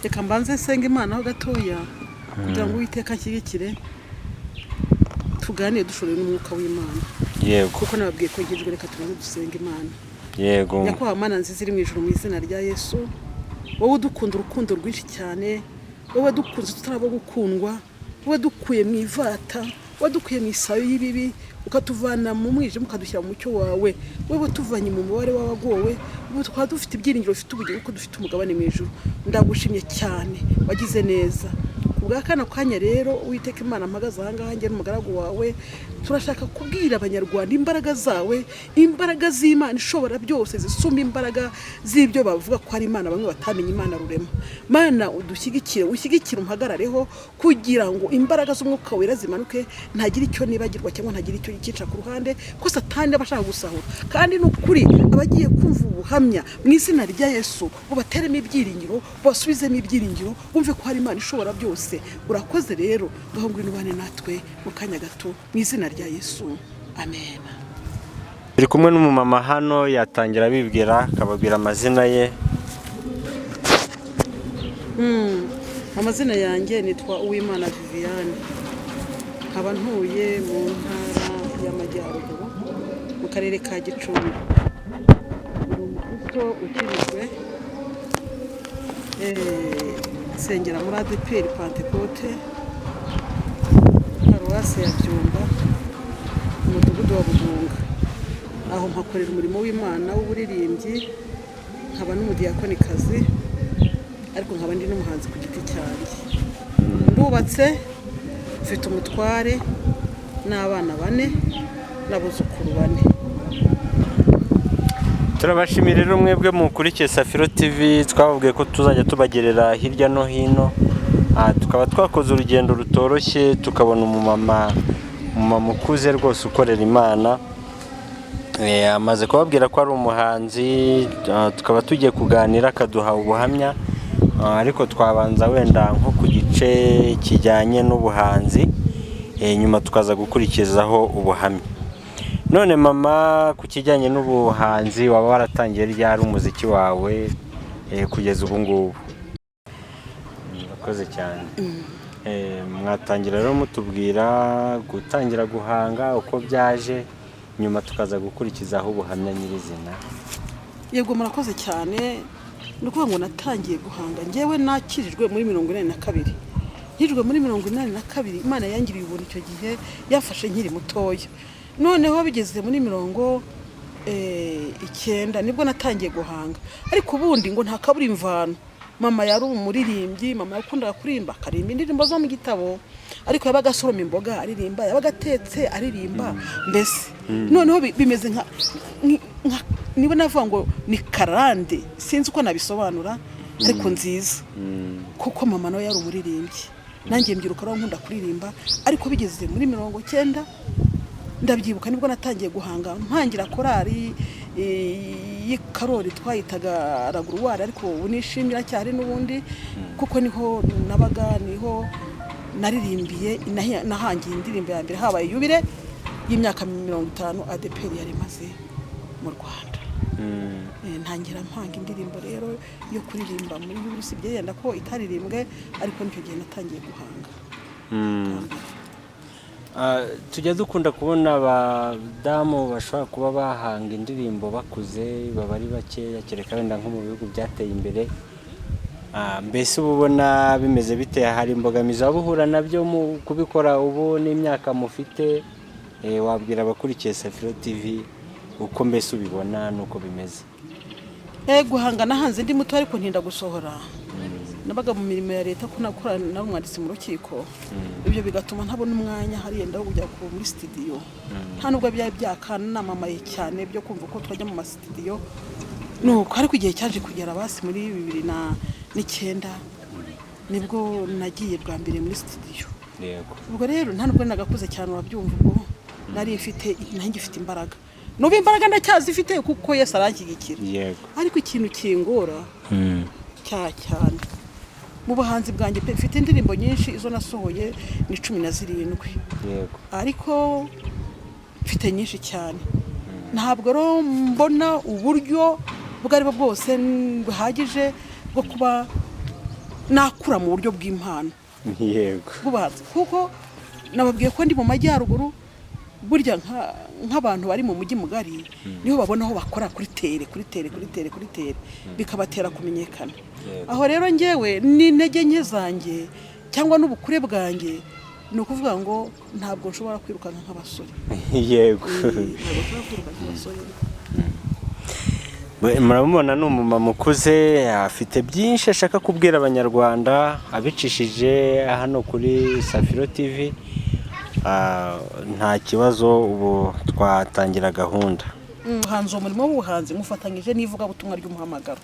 Reka mbanze nsenga Imana ho gatoya kugira ngo Uwiteka anshyigikire, tuganire dushoboye n'umwuka w'Imana. Kuko nababwiye ko nkijwe, reka tubanze dusenga Imana. Nyakubahwa Mana nziza iri mu ijuru, mu izina rya Yesu, wowe udukunda urukundo rwinshi cyane, wowe dukunze tutarabo gukundwa, wowe dukuye mu ivata, wowe dukuye mu isayo y'ibibi, ukatuvana mu mwijima ukadushyira mu mucyo wawe, wowe tuvanye mu mubare w'abagowe, ubu tukaba dufite ibyiringiro bifite ubugingo kuko dufite umugabane mu ijuru. Ndagushimye cyane, wagize neza. Ku bwa kano kanya rero, Uwiteka Imana, mpagaze aha ngaha njye n'umugaragu wawe, turashaka kubwira Abanyarwanda imbaraga zawe, imbaraga z'Imana ishobora byose zisumba imbaraga z'ibyo bavuga ko ari Imana, bamwe batamenye Imana rurema. Mana, udushyigikire, ushyigikire, umuhagarareho kugira ngo imbaraga z'Umwuka Wera zimanuke, ntagire icyo nibagirwa cyangwa ntagire icyo yica ku ruhande, ko Satani aba ashaka gusahura. Kandi ni ukuri, abagiye kumva ubuhamya, mu izina rya Yesu bubateremo ibyiringiro, bubasubizemo ibyiringiro, bumve ko hari Imana ishobora byose. Urakoze rero, ngaho ngwino ubane natwe mu kanya gato, mu izina rya Yesu, amen. Turi kumwe n'umumama hano, yatangira abibwira, akababwira amazina ye. Amazina yanjye nitwa Uwimana Viviane, nkaba ntuye mu Ntara y'Amajyaruguru, mu Karere ka Gicumbi. Ndi umukristo ukirijwe, nsengera muri ADEPR Pantekote, Paruwasi ya Byumba, Umudugudu wa Bugunga. Aho mpakorera umurimo w'Imana w'uburirimbyi, nkaba n'umudiyakonikazi, ariko nkaba ndi n'umuhanzi ku giti cyanjye. Ndubatse, mfite umutware n'abana bane n'abuzukuru bane. Turabashimira rero mwebwe mukurikiye Safiro TV. Twababwiye ko tuzajya tubagerera hirya no hino. Tukaba twakoze urugendo rutoroshye, tukabona umumama ukuze rwose ukorera Imana. Amaze kubabwira ko ari umuhanzi, tukaba tugiye kuganira akaduha ubuhamya. Ariko twabanza wenda nko ku gice kijyanye n'ubuhanzi, nyuma tukaza gukurikizaho ubuhamya. None mama, ku kijyanye n'ubuhanzi, waba waratangiye ryari umuziki wawe kugeza ubu ngubu? Murakoze cyane. Mwatangira rero mutubwira gutangira guhanga uko byaje, nyuma tukaza gukurikizaho ubuhamya nyirizina. Yego, murakoze cyane. Ni ukuvuga ngo natangiye guhanga ngewe nakirijwe muri 82. Nkirijwe muri 82, Imana yangiriye ubuntu icyo gihe, yafashe nkiri mutoya. Noneho bigeze muri 90 nibwo natangiye guhanga. Ariko ubundi ngo nta kabura imvano. Mama yari umuririmbyi, mama yakundaga kuririmba, akaririmba indirimbo zo mu gitabo, ariko yabaga asoroma imboga aririmba, yabaga atetse aririmba, mbese noneho bimeze nka niba navuga ngo ni karande, sinzi uko nabisobanura, ariko nziza, kuko mama nawe yari umuririmbyi, nanjye mbyiruka rero nkunda kuririmba. Ariko bigeze muri 90, ndabyibuka, nibwo natangiye guhanga, ntangira korari y'i Karori twayitaga Raguruwari, ariko ubu nishimira cyane n'ubundi kuko niho nabaga, niho naririmbiye, nahangiye indirimbo ya mbere. Habaye yubile y'imyaka 50 ADEPR yari imaze mu Rwanda. Ntangira mpanga indirimbo rero yo kuririmba muri yubile, usibye yenda ko itaririmbwe, ariko nicyo gihe natangiye guhanga. Tujya dukunda kubona abadamu bashobora kuba bahanga indirimbo bakuze, baba ari bakeya, kereka wenda nko mu bihugu byateye imbere. Mbese uba ubona bimeze bite? Hari imbogamizi waba uhura nabyo mu kubikora ubu n'imyaka mufite? Wabwira abakurikiye Safiro TV uko mbese ubibona n'uko bimeze? Guhanga nahanze ndi muto, ariko ntinda gusohora. Nabaga mu mirimo ya leta, ko nakora nari umwanditsi mu rukiko, ibyo bigatuma ntabona umwanya hariya ndaho kujya muri studio. Nta nubwo byari byakanamamaye cyane byo kumva ko twajya mu masitidiyo nuko. Ariko igihe cyaje kugera basi muri 2009, nibwo nagiye bwa mbere muri studio. Ubwo rero nta nubwo nagakuze cyane, urabyumva, ubwo nari mfite, nanjye mfite imbaraga. N'ubu imbaraga ndacyazifite kuko Yesu aranshyigikira. Ariko ikintu kingora cyane mu buhanzi bwanjye pe, mfite indirimbo nyinshi, izo nasohoye ni 17. Ariko mfite nyinshi cyane, ntabwo rero mbona uburyo ubwo ari bwo bwose buhagije bwo kuba nakura mu buryo bw'impano bw'ubuhanzi, kuko nababwiye ko ndi mu majyaruguru. Burya nk'abantu bari mu mujyi mugari niho babona aho bakora kuri tere kuri tere kuri tere kuri tere, bikabatera kumenyekana. Aho rero ngewe n'intege nke zanjye cyangwa n'ubukure bwanjye, ni ukuvuga ngo ntabwo nshobora kwirukanka nk'abasore. Ntabwo nshobora kwirukanka nk'abasore. Muramubona ni umumama ukuze, afite byinshi ashaka kubwira Abanyarwanda abicishije hano kuri Safiro TV. Nta kibazo, ubu twatangira gahunda. Umuhanzi, uwo murimo w'ubuhanzi mufatanyije n'ivugabutumwa ry'umuhamagaro.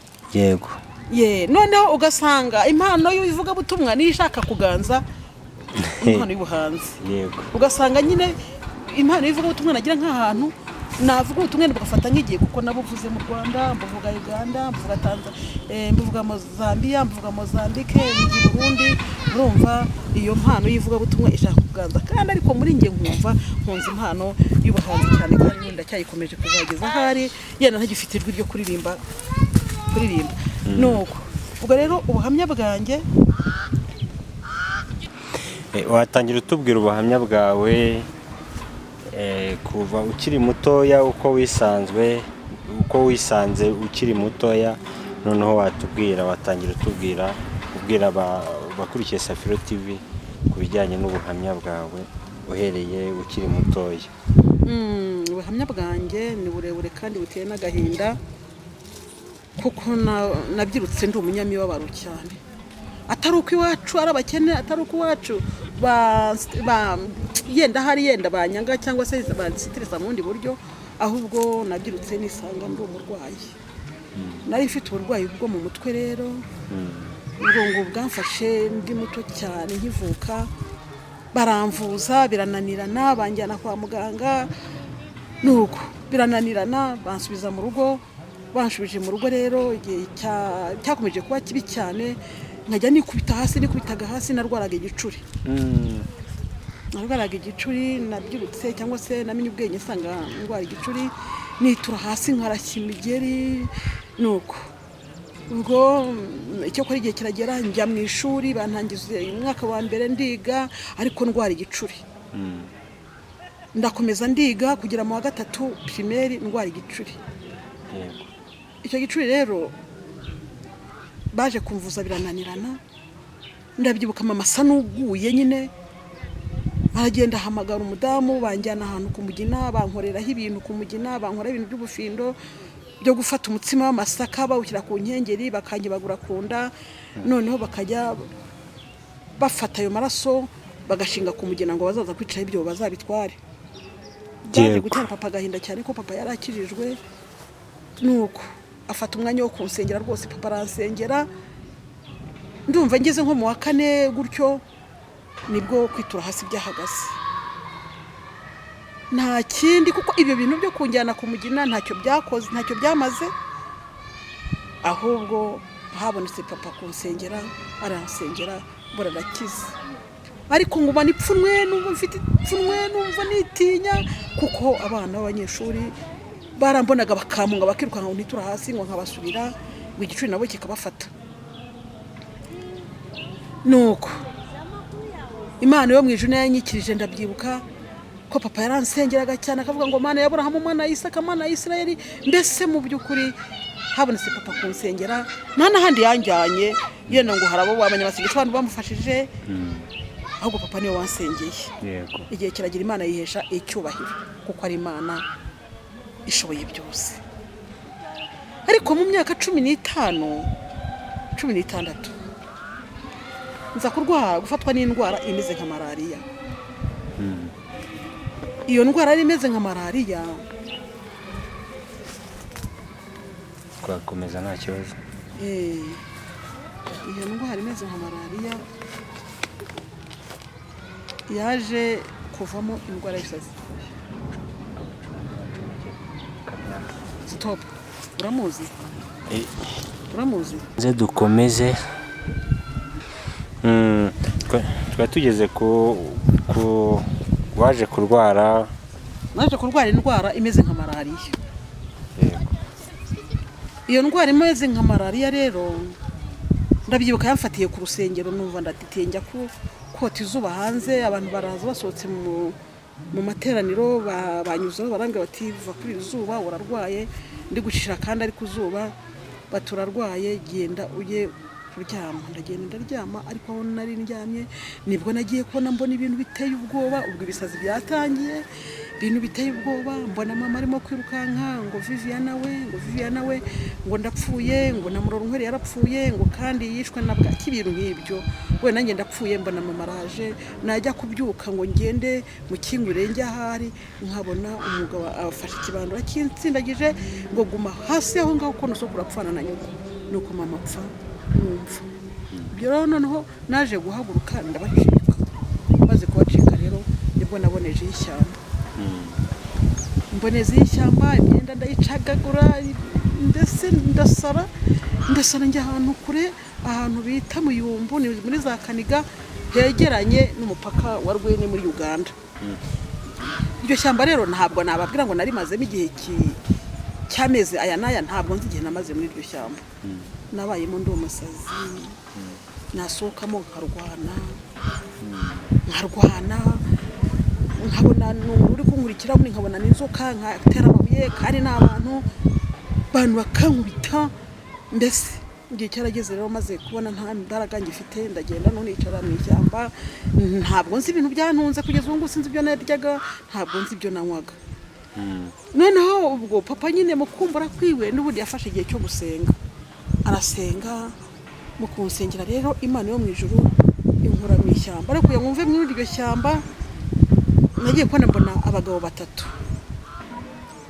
Ye, noneho ugasanga impano y'ivugabutumwa niyo ishaka kuganza impano y'ubuhanzi. Ugasanga nyine impano y'ivugabutumwa nagira nk'ahantu navuga ubutumwa bugafata nk'igihe, kuko nabuvuze mu Rwanda, mbuvuga Uganda, mbuvuga Tanzania, mbuvuga Zambia, mbuvuga Mozambique, njya i Burundi. Urumva iyo mpano y'ivugabutumwa ishaka kuganza, kandi ariko muri njye nkumva nkunze impano y'ubuhanzi cyane, kandi n'ubu ndacyayikomeje kuzageza ahari yenda ntagifite ijwi ryo kuririmba. Nuko ubwo rero ubuhamya bwanjye. Watangira utubwira ubuhamya bwawe, kuva ukiri mutoya, uko wisanzwe, uko wisanze ukiri mutoya. Noneho watubwira, watangira utubwira, ubwira abakurikiye Safiro TV ku bijyanye n'ubuhamya bwawe uhereye ukiri mutoya. Ubuhamya bwanjye ni burebure kandi buteye n'agahinda, kuko nabyirutse ndi umunyamibabaro cyane. Atari uko iwacu ari abakene, atari uko iwacu yenda hari yenda banyanga cyangwa se bansitiriza mu bundi buryo, ahubwo nabyirutse nisanga ndi umurwayi. Nari mfite uburwayi bwo mu mutwe rero, ubwo ngo bwamfashe ndi muto cyane nkivuka. Baramvuza birananirana, banjyana kwa muganga, nuko birananirana, bansubiza mu rugo. Banshubije mu rugo rero, igihe cyakomeje kuba kibi cyane, nkajya nikubita hasi, nikubitaga hasi. Narwaraga igicuri, narwaraga igicuri. Nabyirutse cyangwa se namenye ubwenge nsanga ndwara igicuri, nitura hasi nkarashya imigeri. Nuko ubwo icyo kora igihe kiragera njya mu ishuri, bantangiza umwaka wa mbere ndiga, ariko ndwara igicuri. Ndakomeza ndiga kugera mu wa gatatu primaire ndwara igicuri. Icyo gicuri rero baje kumvuza birananirana. Ndabyibuka mama asa n'uguye nyine, aragenda ahamagara umudamu, banjyana ahantu ku mugina, bankoreraho ibintu ku mugina, bankoreraho ibintu by'ubufindo byo gufata umutsima w'amasaka bawushyira ku nkengeri, bakanyibagura ku nda, noneho bakajya bafata ayo maraso bagashinga ku mugina ngo bazaza kwicaho ibyo bazabitware. Byaje gutera papa agahinda cyane, ko papa yari akijijwe. Nuko afata umwanya wo kunsengera rwose, papa aransengera. Ndumva ngeze nko mu wa kane gutyo nibwo kwitura hasi byahagaze, nta kindi, kuko ibyo bintu byo kunjyana ku mugina ntacyo byakoze, ntacyo byamaze, ahubwo habonetse papa kunsengera, aransengera mbona arakize. Ariko nguma ipfunwe, numva mfite ipfunwe, numva nitinya, kuko abana b'abanyeshuri barambonaga bakampunga, bakirukanka ngo ntitura hasi, ngo nkabasubira, ngo igicuri nabo kikabafata. Nuko Imana yo mu ijuru nayo yanyikirije. Ndabyibuka ko papa yaransengeraga cyane, akavuga ngo Mana ya Aburahamu, Mana ya Isaka, Mana ya Isirayeli. Mbese mu by'ukuri habonetse papa kunsengera, nta n'ahandi yanjyanye yenda ngo hari abo abanyamasengesho abantu bamufashije, ahubwo papa niwe wansengeye. Igihe kiragira Imana yihesha icyubahiro, kuko ari Imana ishoboye byose. Ariko mu myaka 15, 16, nza kurwara, gufatwa n'indwara imeze nka malariya. Iyo ndwara yari imeze nka malariya. Twakomeza nta kibazo. Iyo ndwara imeze nka malariya yaje kuvamo indwara y'ibisazi. Stop, uramuzi? Uramuzi? Nze dukomeze. Twari tugeze ku waje kurwara. Naje kurwara indwara imeze nka malariya. Iyo ndwara imeze nka malariya rero Ndabyibuka yamfatiye ku rusengero, numva ndatitiye, njya kota izuba hanze. Abantu baraza basohotse mu materaniro, banyuzeho barambwira bati: "Va kuri iri zuba, urarwaye." Ndi gushishira kandi ari ku zuba, bati: "Urarwaye, genda ujye kuryama." Ndagenda ndaryama, ariko aho nari ndyamye nibwo nagiye kubona mbona ibintu biteye ubwoba. Ubwo ibisazi byatangiye, ibintu biteye ubwoba. Mbona mama arimo kwirukanka ngo: "Viviana we," ngo: "Viviana we," ngo: "Ndapfuye," ngo: "Na Murorunkwere yarapfuye," ngo: "Kandi yishwe na bwaki," ibintu nk'ibyo we, nanjye ndapfuye. Mbona mama araje, najya kubyuka ngo ngende mukingurire njye ahari, nkabona umugabo afashe ikibando akintsindagije ngo: "Guma hasi aho ngaho, ko nusoko urapfana na nyoko." Nuko mama apfa. Numva ibyo rero, noneho naje guhaguruka ndabacika. Maze kubacika rero nibwo naboneje y'ishyamba, mboneza y'ishyamba, imyenda ndayicagagura, ndetse ndasara, ndasara njya ahantu kure, ahantu bita Muyumbu, ni muri za Kaniga, hegeranye n'umupaka wa Rwene muri Uganda. Iryo shyamba rero ntabwo nababwira ngo narimazemo igihe cy'amezi aya n'aya, ntabwo nzi igihe namaze muri iryo shyamba. Nabayemo ndi umusazi, nasohokamo nkarwana, nkarwana, nkabona ni umuntu uri kunkurikira, ubundi nkabona n'inzoka, nkatera amabuye kandi ni abantu, abantu bakankubita. Mbese igihe cyarageze rero, maze kubona nta mbaraga ngifite, ndagenda none nicara mu ishyamba. Ntabwo nzi ibintu byantunze kugeza ubu ngubu, sinzi ibyo naryaga, ntabwo nzi ibyo nanywaga. Noneho ubwo papa nyine mu kumbura kwiwe n'ubundi yafashe igihe cyo gusenga, arasenga. Mu kunsengera rero, Imana yo mu ijuru inkura mu ishyamba. Ariko kugira ngo mve muri iryo shyamba, nagiye kubona mbona abagabo batatu,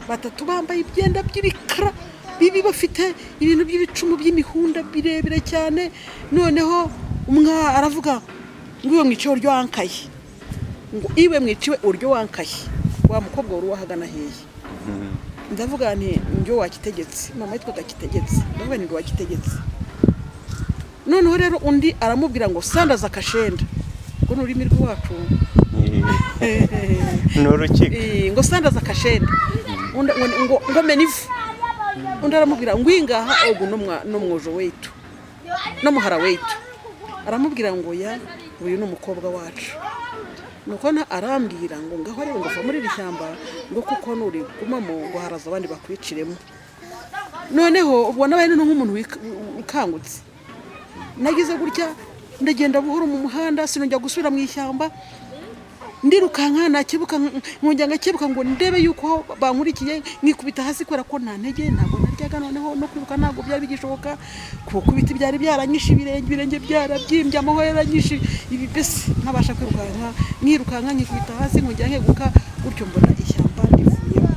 batatu bambaye ibyenda by'ibikara bibi, bafite ibintu by'ibicumu by'imihunda birebire cyane. Noneho umwe aravuga ngo: "Iwe mwiciwe uryo wankaye," ngo: "Iwe mwiciwe uryo wankaye, wa mukobwa wari wahagana hehe?" Ndavuga nti: "Njyo wakitegetse." Mama yitwaga Kitegetse. Ndavuga nti: "Njyo wakitegetse." Noneho rero undi aramubwira ngo: "Sandaza akashenda," ngo ni ururimi rw'iwacu. Ni urukiko. Ngo: "Sandaza akashenda." Undi ngo mena ivu. Undi aramubwira ngo: "Ingaha ogu n'umwojo weitu n'umuhara weitu." Aramubwira ngo: "Ya, uyu ni umukobwa wacu." Nuko na arambwira ngo: "Ngaho rero," ngo: "va muri iri shyamba," ngo: "kuko nurigumamo," ngo: "haraza abandi bakwiciremo." Noneho ubwo nabaye noneho nk'umuntu ukangutse, nagize gutya ndagenda buhoro mu muhanda, sinongera gusubira mu ishyamba. Ndirukanka, nakebuka nkongera ngakebuka ngo ndebe yuko bankurikiye, nkikubita hasi kubera ko nta ntege, ntabwo naryaga. Noneho no kwiruka ntabwo byari bigishoboka, kuko ibiti byari byaranyishe ibirenge, ibirenge byarabyimbye, amahoro yaranyishe ibi, mbese ntabasha kwirukanka. Nkirukanka nkikubita hasi, nkongera nkeguka gutyo, mbona ishyamba ndivuyemo.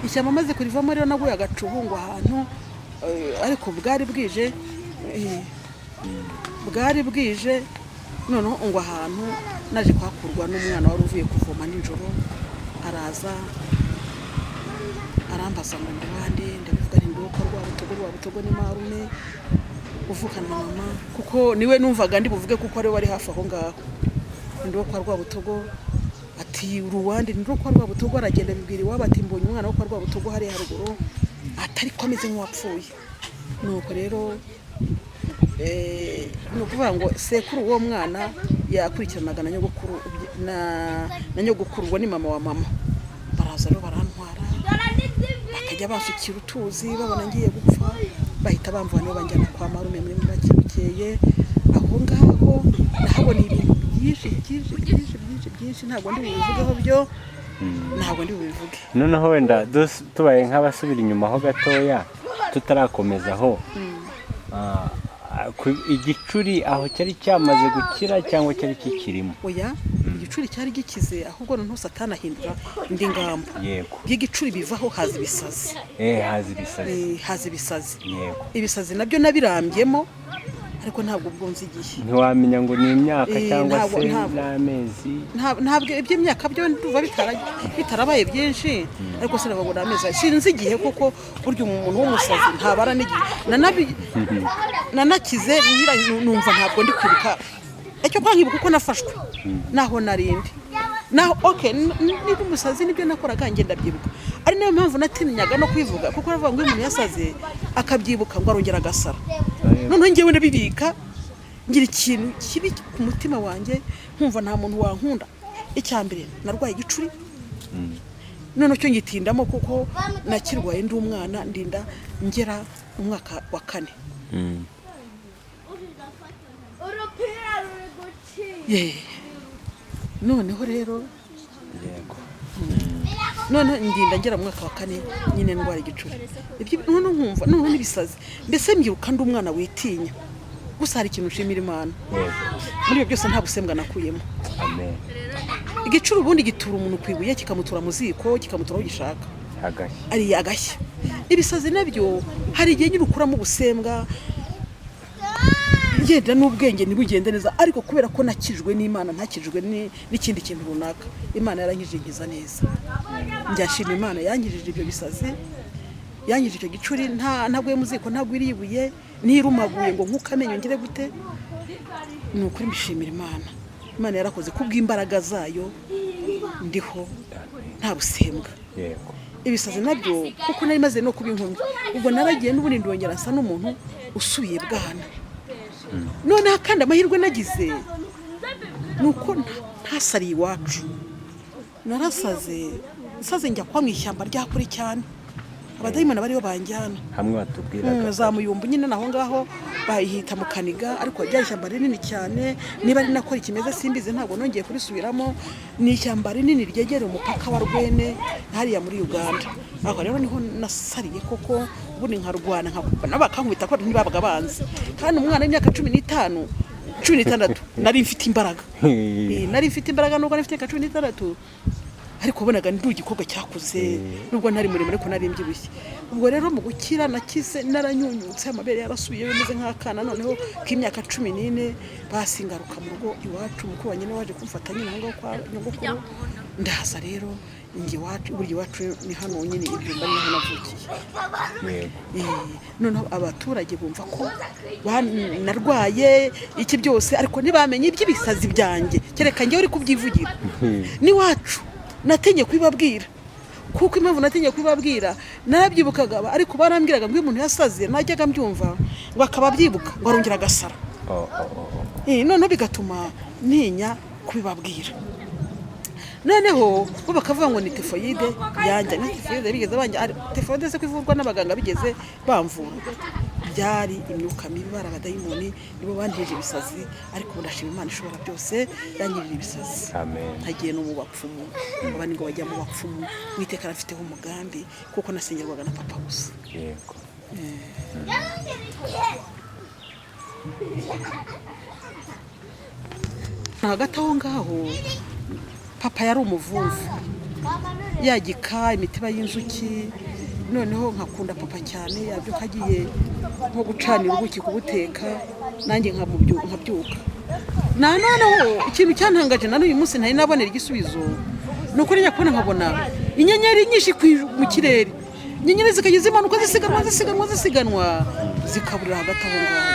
Ishyamba maze kurivamo rero, naguye agacuho ngo ahantu, ariko bwari bwije, bwari bwije. Noneho ngo ahantu naje kuhakurwa n'umwana wari uvuye kuvoma nijoro, araza arambaza ngo: "Ndi bande?" Ndabivuga nti: "Ndi uwo kwa Rwabutogo." Rwabutogo ni marume uvukana na mama, kuko niwe numvaga ndi buvuge, kuko ariwe wari hafi aho ngaho. Ndi uwo kwa Rwabutogo. Ati: "Uruwande?" "Ndi uwo kwa Rwabutogo." Aragenda abibwira iwabo ati: "Mbonye umwana wo kwa Rwabutogo hariya haruguru," atari ko ameze nk'uwapfuye. Nuko rero ni ukuvuga ngo sekuru uwo mwana yakurikiranaga na nyogokuru, na nyogokuru ubwo ni mama wa mama. Baraza rero barantwara, bakajya bansukira utuzi, babona ngiye gupfa, bahita bamvana, banjyana kwa marume muri make. Bukeye aho ngaho nahabona ibintu byinshi byinshi byinshi byinshi byinshi, ntabwo ndi bubivugeho byo, ntabwo ndi bubivuge. Noneho wenda tubaye nk'abasubira inyuma ho gatoya, tutarakomeza aho, igicuri aho cyari cyamaze gukira cyangwa cyari kikirimo? Oya, igicuri cyari gikize, ahubwo noneho Satani ahindura indi ngamba. By'igicuri bivaho, haza ibisazi. Haza ibisazi. Haza ibisazi. Ibisazi nabyo nabirambyemo, ariko ntabwo ubwo nzi igihe. Ntiwamenya ngo ni imyaka cyangwa se ntabwo. n'amezi? Ntabwo iby'imyaka byo ndumva bitarabaye byinshi, ariko sinavuga ngo ni amezi, sinzi igihe, kuko burya umuntu w'umusazi ntabara n'igihe. Nanakize numva ntabwo ndi kwibuka icyo kwa nkibuka uko nafashwe naho narindi naho. Okay, niba umusazi nibyo nakoraga njye ndabyibuka, ari nayo mpamvu natinyaga no kwivuga, kuko aravuga ngo iyo umuntu yasaze akabyibuka ngo arongera agasara. Noneho njyewe ndabibika, ngira ikintu kibi ku mutima wanjye, nkumva nta muntu wankunda. Icya mbere, narwaye igicuri, noneho cyo ngitindamo kuko nakirwaye ndi umwana, ndinda ngera mu mwaka wa kane. Urupira ruri gucika. Ye, noneho rero Yego. Noneho ndinda ngera mu mwaka wa kane nyine ndwara igicuri. Ibyo noneho nkumva noneho n'ibisazi, mbese mbyiruka ndi umwana witinya. Gusa hari ikintu nshimira Imana: muri ibyo byose nta busembwa nakuyemo. Amen. Igicuri ubundi gitura umuntu ku ibuye, kikamutura mu ziko, kikamutura aho gishaka. Agashya. Ari agashya. Ibisazi nabyo hari igihe nyine ukuramo ubusembwa, ngenda n'ubwenge ntibugende neza, ariko kubera ko nakijwe n'Imana, ntakijwe n'ikindi kintu runaka, Imana yarankijije nkiza neza. Njyashima Imana yankijije ibyo bisazi, yankijije icyo gicuri, nta ntaguye mu ziko, ntagwiriye ibuye, ntirumaguye ngo nkuko amenyo ngire gute. Ni ukuri mbishimira Imana. Imana yarakoze, kubw'imbaraga zayo ndiho nta busembwa. Ibisazi nabyo, kuko nari maze no kuba inkumi, ubwo naragiye n'ubundi ndongera nsa n'umuntu usubiye bwana. Noneho kandi amahirwe nagize ni uko ntasariye iwacu. Narasaze, nsaze njya kuba mu ishyamba rya kure cyane, abadayimoni bariyo banjyana. Hamwe watubwiraga. Za Muyumbu nyine, naho ngaho bahita mu Kaniga, ariko rya ishyamba rinini cyane, niba ari nako rikimeze simbizi, ntabwo nongeye kurisubiramo. Ni ishyamba rinini ryegereye umupaka wa Rwene hariya muri Uganda. Aho rero niho nasariye koko, ubundi nkarwana, nkakuba nabo bakankubita ko ntibabaga banzi, kandi umwana w'imyaka 15, 16 nari mfite imbaraga. Nari mfite imbaraga nubwo nari mfite imyaka 16, ariko wabonaga ndi igikobwa cyakuze, nubwo ntari muremure ariko nari mbyibushye. Ubwo rero mu gukira nakize naranyunyutse, amabere yarasubiye, bimeze nk'akana noneho k'imyaka 14. Basi ngaruka mu rugo iwacu, mukuru wa nyine waje kumfata nyine aho ngaho kwa nyogokuru. Ndaza rero njye iwacu, burya iwacu ni hano nyine i Byumba, niho navukiye. Noneho abaturage bumva ko narwaye iki byose, ariko ntibamenye iby'ibisazi byanjye, kereka njyewe uri kubyivugira. N'iwacu natinye kubibabwira, kuko impamvu natinye kubibabwira, narabyibukaga, ariko barambwiraga ngo iyo umuntu yasaze, najyaga mbyumva, ngo akaba abyibuka, ngo arongera agasara. Oh, oh, oh, oh. Noneho bigatuma ntinya kubibabwira. Noneho bo bakavuga ngo ni tifoyide yanjye, ni tifoyide bigeze banjye, tifoyide se ko ivurwa n'abaganga bigeze bamvura? Byari imyuka mibi, bari abadayimoni, nibo banteje ibisazi. Ariko ubu ndashima Imana ishobora byose yangirira ibisazi. Amen. Ntagiye no mu bapfumu, abandi ngo bajya mu bapfumu. Uwiteka arafiteho umugambi, kuko nasengerwaga na papa gusa. Hagati aho ngaho papa yari umuvumvu, yagika imitiba y'inzuki. Noneho nkakunda papa cyane, yabyuka agiye nko gucanira ubuki kubuteka, nanjye nkabyuka. Na noneho ikintu cyantangaje na n'uyu munsi ntari nabonera igisubizo, ni ukuri njya kubona nkabona inyenyeri nyinshi mu kirere, inyenyeri zikajya zimanuka, zisiganwa, zisiganwa, zisiganwa, zikaburira hagati aho ngaho.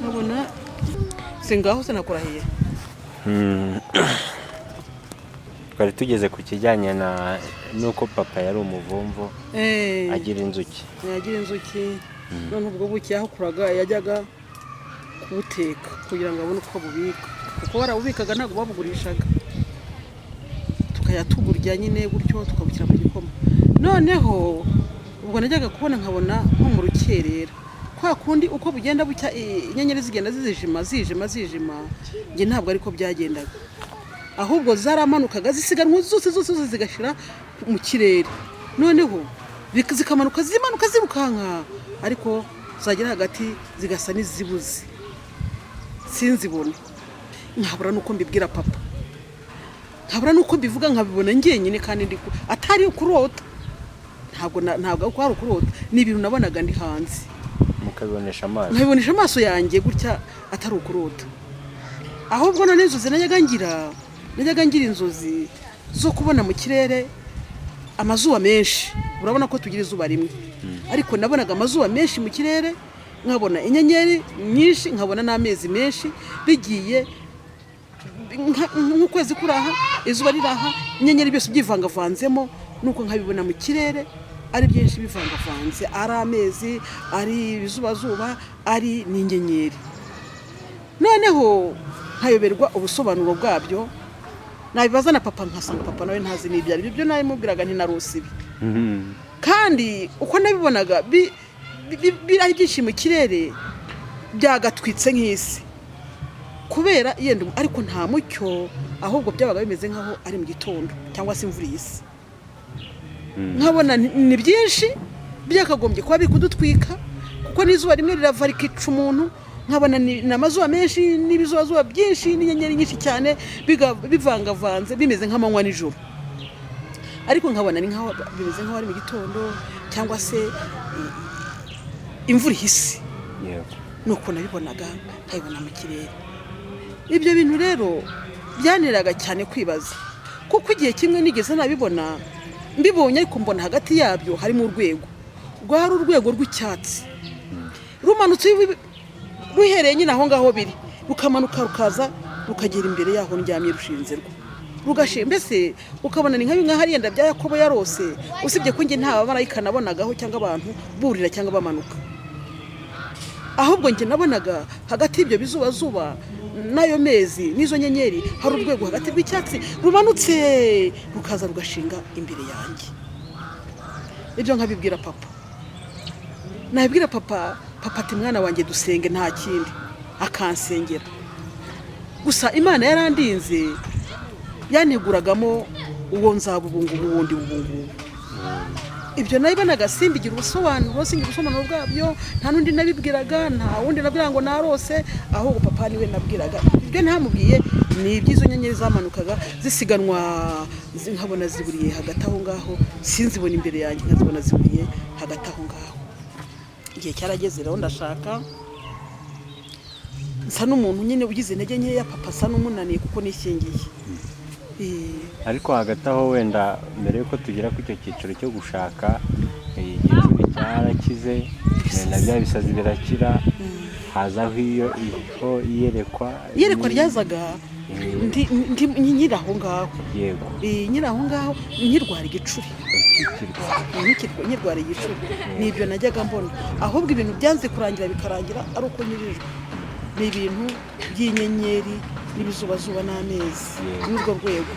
Nkabona si ngaho, sinakurahiye. Twari tugeze ku kijyanye na nuko papa yari umuvumvu, agira inzuki. Yagira inzuki. None ubwo buki yahakuraga, yajyaga kubuteka kugira ngo abone uko abubika, kuko barabubikaga, ntabwo babugurishaga, tukajya tuburya nyine gutyo, tukabushyira mu gikoma. Noneho ubwo najyaga kubona nkabona nko mu rukerera, kwa kundi uko bugenda bucya inyenyeri zigenda zizijima, zijima, zijima, njye ntabwo ariko byagendaga, ahubwo zaramanukaga zisiganwa zose zose zose, zigashira mu kirere. Noneho zikamanuka, zimanuka, zirukanka, ariko zagera hagati zigasa n'izibuze, sinzibone. Nkabura nuko mbibwira papa, nkabura nuko mbivuga, nkabibona njyenyine kandi ndi atari ukurota, ntabwo ari ukurota, ni ibintu nabonaga ndi hanze. Mukabibonesha amaso. Nkabibonesha amaso yanjye gutya, atari ukurota. Ahubwo none inzozi najyaga ngira inzozi zo kubona mu kirere amazuba menshi. Urabona ko tugira izuba rimwe, ariko nabonaga amazuba menshi mu kirere, nkabona inyenyeri nyinshi, nkabona n'amezi menshi, bigiye nk'ukwezi kuri aha, izuba riri aha, inyenyeri, byose byivangavanzemo. Nuko nkabibona mu kirere ari byinshi bivangavanze, ari amezi, ari ibizubazuba, ari n'inyenyeri. Noneho nkayoberwa ubusobanuro bwabyo, nabibaza na papa nkasanga papa nawe ntazi n'ibyo ari byo. Ibyo nabimubwiraga ntinarose ibi. Kandi uko nabibonaga ari byinshi mu kirere, byagatwitse nk'isi kubera yenda, ariko nta mucyo, ahubwo byabaga bimeze nk'aho ari mu gitondo cyangwa se imvura ihise. Nkabona ni byinshi byakagombye kuba biri kudutwika, kuko n'izuba rimwe rirava rikica umuntu. Nkabona ni amazuba menshi n'ibizubazuba byinshi n'inyenyeri nyinshi cyane, bivangavanze, bimeze nk'amanywa nijoro, ariko nkabona ni nkaho bimeze nk'aho ari mu gitondo cyangwa se imvura ihise. Nuko nabibonaga, nkabibona mu kirere. Ibyo bintu rero byanteraga cyane kwibaza, kuko igihe kimwe nigeze nabibona, mbibonye, ariko mbona hagati yabyo harimo urwego, rwari urwego rw'icyatsi rumanutse ruhereye nyine aho ngaho biri, rukamanuka rukaza rukagera imbere yaho ndyamye, rushinze rwo rugashinga, mbese ukabona ni nka bimwe hariya bya Yakobo yarose, usibye ko njye nta bamarayika nabonagaho cyangwa abantu burira cyangwa bamanuka. Ahubwo njye nabonaga hagati y'ibyo bizubazuba n'ayo mezi n'izo nyenyeri hari urwego hagati rw'icyatsi rumanutse rukaza rugashinga imbere yanjye. Ibyo nkabibwira papa, nabibwira papa, papa ati: "Mwana wanjye, dusenge, nta kindi." Akansengera gusa. Imana yarandinze, yanteguragamo uwo nzaba ubungubu, wundi ubungubu. Ibyo nabibonaga simbigira ubusobanuro, singira ubusobanuro bwabyo. Nta n'undi nabibwiraga, nta wundi nabwira ngo narose, ahubwo papa niwe nabwiraga. Ibyo ntamubwiye ni iby'izo nyenyeri zamanukaga zisiganwa, nkabona ziburiye hagati aho ngaho, sinzibona imbere yanjye, nkazibona ziburiye hagati aho ngaho. Igihe cyarageze rero ndashaka, nsa n'umuntu nyine ugize intege nkeya, papa asa n'umunaniye kuko nishyingiye. Ariko hagati aho, wenda mbere y'uko tugera ku icyo cyiciro cyo gushaka, igicuri cyarakize, na bya bisazi birakira, hazaho iyo iho iyerekwa. Iyerekwa ryazaga ndi nkiri aho ngaho. Nkiri aho ngaho, nkirwara igicuri. Ukikirwa. Nkirwara igicuri, ni ibyo najyaga mbona. Ahubwo ibintu byanze kurangira, bikarangira ari uko nyirijwe, ni ibintu by'inyenyeri n'ibizubazuba n'amezi n'urwo rwego.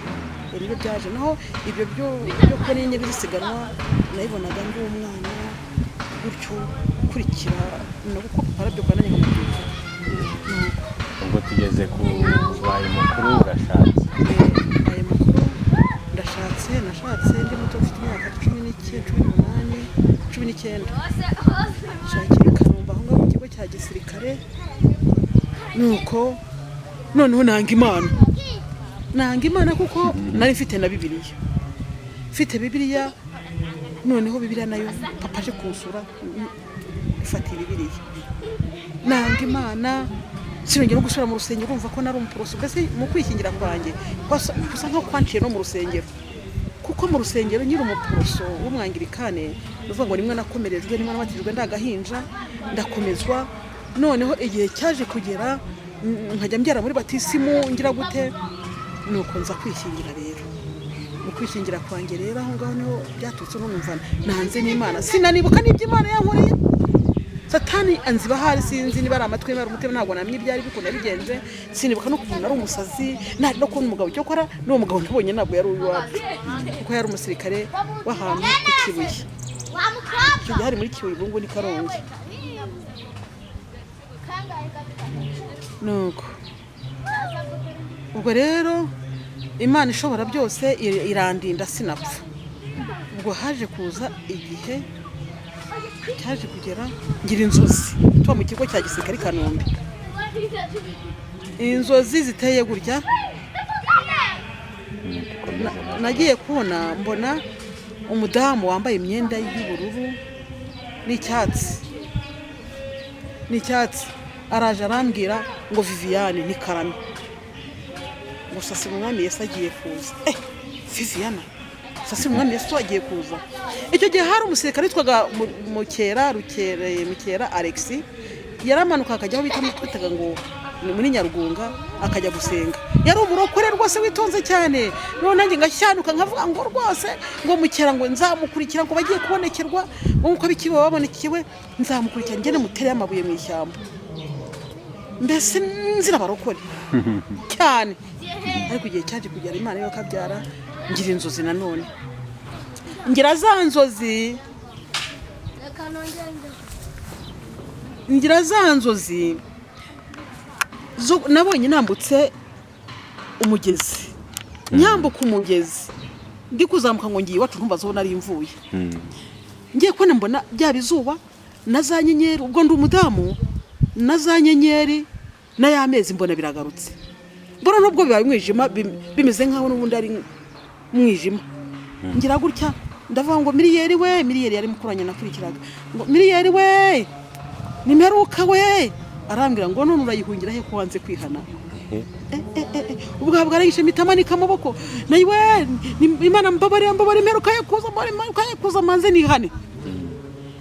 Nibyo byaje. Naho ibyo byo kubona inyenyeri zisiganwa nabibonaga ndi umwana gutyo, kurikira no kuko papa arabyuka nanjye nkamubyuka. Nuko. Ubwo tugeze ku baye mukuru, urashatse. Ayo makuru, ndashatse. Nashatse ndi muto, mfite imyaka 19, 18, 19. Nshakira i Kanombe aho ngaho mu kigo cya gisirikare. Nuko noneho nanga Imana, nanga Imana kuko nari mfite na Bibiliya, mfite Bibiliya. Noneho Bibiliya nayo papa aje kunsura mfata Bibiliya, nanga Imana, sinongera no gusubira mu rusengero. Urumva ko nari umuporoso, mbese mu kwishyingira kwanjye gusa nko kwanciye no mu rusengero, kuko mu rusengero nyiri umuporoso w'umwangirikane, ni ukuvuga ngo nimwe nakomerejwe, nimwe nabatijwe ndagahinja, ndakomezwa. Noneho igihe cyaje kugera nkajya mbyara muri batisimu, ngira gute, nuko nza kwishyingira. Rero mu kwishyingira kwanjye rero, aho ngaho niho byaturutse numva nanze n'Imana, sinanibuka n'ibyo Imana yankoreye. Satani anziba ahari, sinzi niba ari amatwi, niba ari umutima, ntabwo namenya ibyo ari bikunda bigenje. Sinibuka n'ukuntu nari umusazi, nari no kubona umugabo. Icyo kora n'uwo mugabo nabonye ntabwo yari uw'iwacu, kuko yari umusirikare w'ahantu ku Kibuye. Icyo gihe hari muri Kibuye, ubu ngubu ni Karongi. Nuko ubwo rero Imana ishobora byose irandinda sinapfa. Ubwo haje kuza igihe cyaje kugera ngira inzozi, tuba mu kigo cya gisirikare i Kanombe. Inzozi ziteye gutya. Dukomeze. Nagiye kubona mbona umudamu wambaye imyenda y'ubururu n'icyatsi araje arambwira ngo: "Viviane, ni karame," ngo: "Sasa Umwami Yesu agiye kuza." Viviana, sasa Umwami Yesu agiye kuza. Icyo gihe hari umusirikare witwaga Mukera Rukere, Mukera Alexi, yaramanuka akajya aho bita, twitaga ngo Muri Nyarugunga akajya gusenga. Yari umurokore rwose witonze cyane. Noneho nanjye ngashyanuka, nkavuga ngo rwose ngo mukera ngo nzamukurikira, ngo bagiye kubonekerwa, ngo nkuko bikibo babonekewe, nzamukurikira ngende mutere amabuye mu ishyamba. Mbese nzira abarokore cyane. Ariko igihe cyaje kugera, Imana yo kabyara, ngira inzozi nanone, ngira za nzozi. Reka nongere njye. Ngira za nzozi zo nabonye nambutse umugezi, nyambuka umugezi ndi kuzamuka ngo ngiye iwacu, ntumbaze aho nari mvuye. Ngiye kubona mbona byaba izuba na za nyenyeri, ubwo ndi umudamu, na za nyenyeri na ya mezi, mbona biragarutse. Mbona nubwo bibaye umwijima, bimeze nk'aho n'ubundi ari umwijima. Ngira gutya ndavuga ngo: "Miliyeri we!" Miliyeri yari mukuranye nakurikiraga, ngo: "Miliyeri we, nimperuka we!" Arambwira ngo: "None urayihungira he ko wanze kwihana?" Ubwo bwarayishe, mpita manika amaboko nawe: "Imana mbabarira, mbabarira, imperuka ye kuza, mbabarira, imperuka ye kuza manze nihane,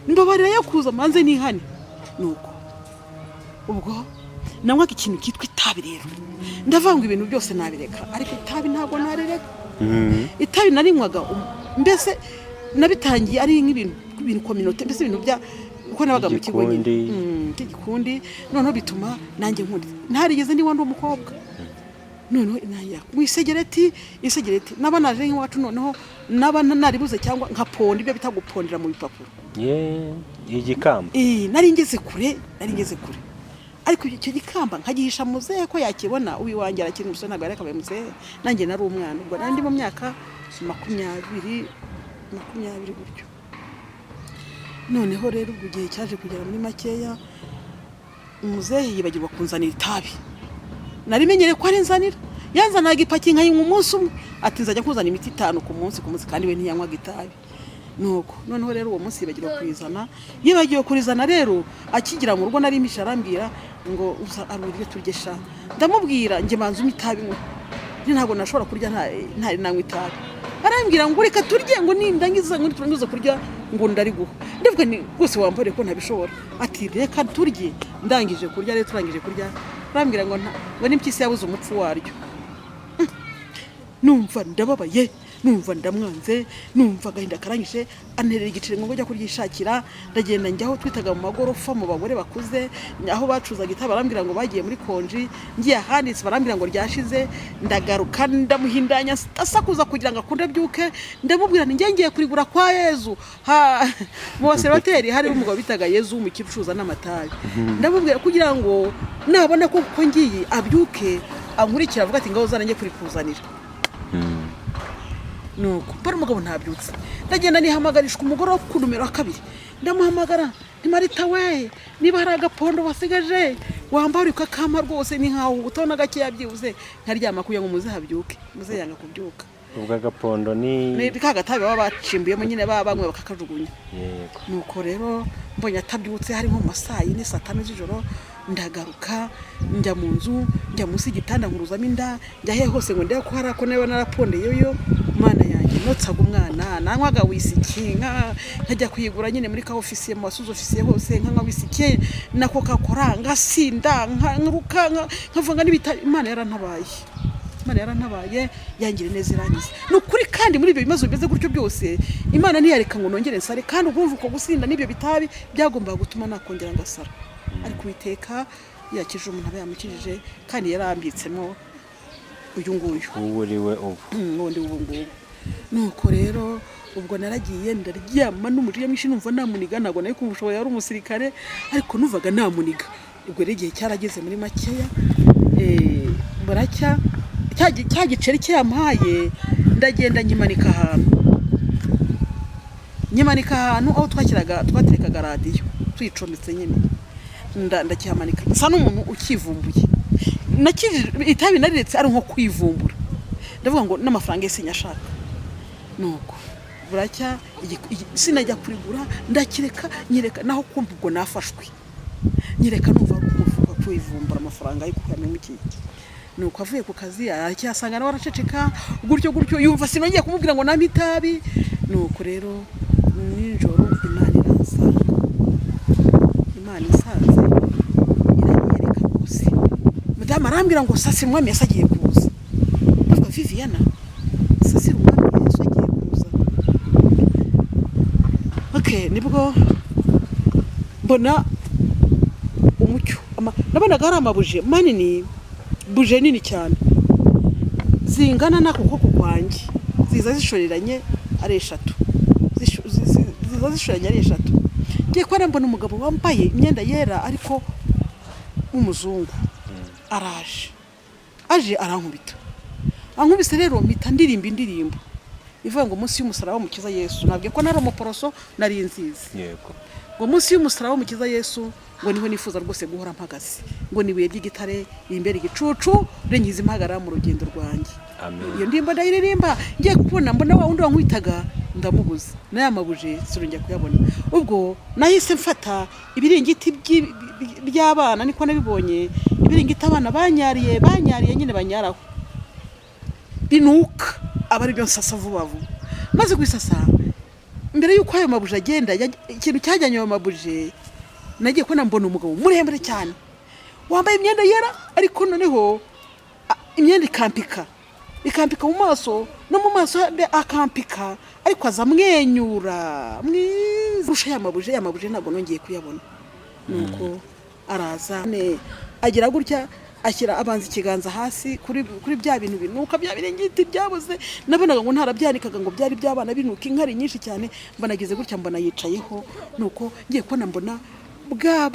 mbabarira ye kuza manze nihane." Nuko ubwo nanywaga ikintu cyitwa itabi. Rero ndavuga ngo ibintu byose nabireka, ariko itabi ntabwo narireka. Itabi narinywaga, mbese nabitangiye ari nk'ibintu ibintu communauté, mbese ibintu bya uko nabaga mu kigo nyine. Igikundi. By'igikundi. Noneho bituma nanjye nkunda, ntarigeze niba ndi umukobwa. Noneho nanjye mu isegereti, isegereti naba naje nk'iwacu, noneho naba naribuze cyangwa nkaponda, ibyo bita gupondera mu bipapuro. Ye, igikamba. Nari ngeze kure, nari ngeze kure. Ariko icyo gikamba nkagihisha muzehe ko yakibona. Uwiwanjye arakiri umusore, ntabwo yari akabaye muzehe, nanjye nari umwana. Ubwo nari ndi mu myaka 20, 20 gutyo. Noneho rero ubwo igihe cyaje kugera, muri makeya, muzehe yibagirwa kunzanira itabi. Narimenyereye ko ari nzanira, yanzanaga ipaki nkayinywa umunsi umwe. Ati: "Nzajya kuzana imiti itanu ku munsi, ku munsi." Kandi we ntiyanywaga itabi. Nuko noneho rero uwo munsi yibagirwa kurizana. Yibagiwe kurizana rero, akigira mu rugo nari mpishe, arambwira ngo: "Uza arurire turye sha." Ndamubwira njye: "Manza unywe itabi." Nywe njye ntabwo nashobora kurya ntari nanywa itabi. Arambwira ngo: "Reka turye," ngo nindangiza, ngo turangiza kurya, ngo ndariguha. Ndavuga ni rwose wambare ko ntabishobora. Ati: "Reka turye." Ndangije kurya rero, turangije kurya, arambwira ngo ngo n'impyisi yabuze umupfu waryo. Numva ndababaye, numva ndamwanze, numva agahinda karangije. Anterera igiceri ngo njya kuryishakira. Ndagenda njya aho twitaga mu magorofa, mu bagore bakuze, aho bacuzaga itabi. Barambwira ngo bagiye muri konji. Ngiye ahanditse, barambwira ngo ryashize. Ndagaruka, ndamuhindanya, asakuza kugira ngo akunde abyuke. Ndamubwira nti: "Ngiye kurigura kwa Yezu." Mu baservateri hari umugabo bitaga Yezu w'umukire ucuruza n'amatabi. Ndamubwira kugira ngo nabona ko ngiye abyuke ankurikira, avuga ati: "Ngaho uzana njye kurikuzanira." Nuko mbona umugabo ntabyutse, ndagenda nihamagarishwa umugore wo ku numero wa kabiri. Ndamuhamagara nti: "Marita we, niba hari agapondo wasigaje wambara ukakampa rwose, ni nkaho utabona gakeya, byibuze nkaryama kugira ngo muze habyuke." Muze yanga kubyuka. Ubwo agapondo ni? Ni ka gatabi baba bacimbuyemo nyine, baba banywe bakakajugunya. Nuko rero mbonye atabyutse, hari nko mu ma saa 4, saa 5 z'ijoro, ndagaruka njya mu nzu, njya munsi y'igitanda, nkuruzamo inda, njya hehe hose ngo ndebe ko hari ako niba narapondeyeyo. Mana yanjye, notsaga umwana, nanywaga wisiki, nkajya kuyigura nyine muri ka ofisiye, mu basuza ofisiye hose, nkanywa wisiki na coca cola, ngasinda, nkaruka, nkavanga n'ibitari. Imana yarantabaye, Imana yarantabaye, yangira neza, irangiza. Ni ukuri. Kandi muri ibyo bibazo bimeze gutyo byose, Imana ntiyareka ngo nongere nsare. Kandi urumva uko gusinda n'ibyo bitabi byagombaga gutuma nakongera ngasara. Ariko Uwiteka yakije umuntu, aba yamukijije, kandi yarambitsemo uyu nguyu. Ubu uri we ubu. Wundi ubu ngubu. Nuko rero ubwo naragiye ndaryama n'umujinya mwinshi, numva namuniga. Ntabwo nari kumushoboye, yari umusirikare, ariko numvaga namuniga. Ubwo rero igihe cyarageze, muri makeya, buracya, cya giceri cye yampaye ndagenda nkimanika ahantu, nkimanika ahantu aho twashyiraga, twaterekaga radiyo tuyicometse nyine. Ndakihamanika nsa n'umuntu ukivumbuye. Itabi nariretse ari nko kwivumbura. Ndavuga ngo n'amafaranga ye sinyashaka. Nuko buracya, sinajya kurigura, ndakireka, nyereka naho kumva ubwo nafashwe, nyereka numva kumva kwivumbura amafaranga yo kuyamemukiye. Nuko avuye ku kazi aracyasanga nawe araceceka gutyo gutyo, yumva sinongeye kumubwira ngo nampe itabi. Nuko rero nijoro Imana iransanga. Imana insanze iranyereka rwose. Umudamu arambwira ngo sasira Umwami Yesu agiye kuza. Ndavuga: "Viviana, sasira Umwami Yesu agiye kuza?" Okay, nibwo mbona umucyo. Nabonaga hari amabuje manini, buje nini cyane zingana n'ako kuboko kwanjye, ziza zishoreranye ari eshatu. Ziza zishoreranye ari eshatu. Ngiye kubona mbona umugabo wambaye imyenda yera ariko w'umuzungu araje, aje arankubita. Ankubise rero mpita ndirimba indirimbo ivuga ngo munsi y'umusaraba w'Umukiza Yesu. Nabwiye ko nari umuporoso, nari nzizi. Ngo munsi y'umusaraba w'Umukiza Yesu, ngo niho nifuza rwose guhora mpagaze, ngo ni ibuye ry'igitare rimbera igicucu, rinkiza impagarara mu rugendo rwanjye. Amen. Iyo ndirimbo ndayiririmba. Ngiye kubona mbona wa wundi wankwitaga ndamubuze, n'aya mabuje sinongera kuyabona. Ubwo nahise mfata ibiringiti by'abana, niko nabibonye, ibiringiti abana banyariye, banyariye nyine, banyaraho binuka, aba aribyo nsasa vuba vuba. Maze kubisasa, mbere y'uko ayo mabuje agenda, ikintu cyajyanye ayo mabuje, nagiye kubona mbona umugabo muremure cyane wambaye imyenda yera, ariko noneho imyenda ikampika, ikampika mu maso, no mu maso akampika, ariko aza amwenyura mwiza kurusha ya mabuje. Ya mabuje ntabwo nongeye kuyabona. Nuko araza agira gutya, ashyira abanza ikiganza hasi kuri bya bintu binuka, bya biringiti byabuze. Nabonaga ngo ntarabyanikaga, ngo byari by'abana binuka inkari nyinshi cyane. Mbona agize gutya, mbona yicayeho. Nuko ngiye kubona mbona bwa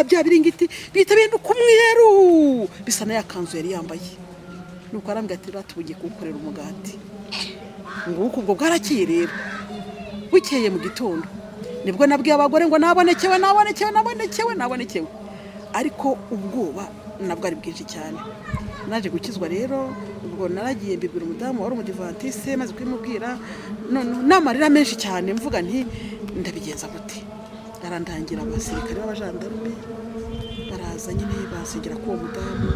bya biringiti bihita bihinduka umweru, bisa na ya kanzu yari yambaye. Nuko arambwira ati: "Rata, ugiye kuwukorera umugati." Nguko ubwo bwarakeye rero. Bukeye mu gitondo nibwo nabwiye abagore ngo nabonekewe, nabonekewe, nabonekewe, nabonekewe, ariko ubwoba nabwo ari bwinshi cyane. Naje gukizwa rero. Ubwo naragiye mbibwira umudamu wari umudivantise. Maze kubimubwira, none n'amarira menshi cyane, mvuga nti: "Ndabigenza gute?" Arandangira abasirikare b'abajandarume, baraza nyine basengera k'uwo mudamu,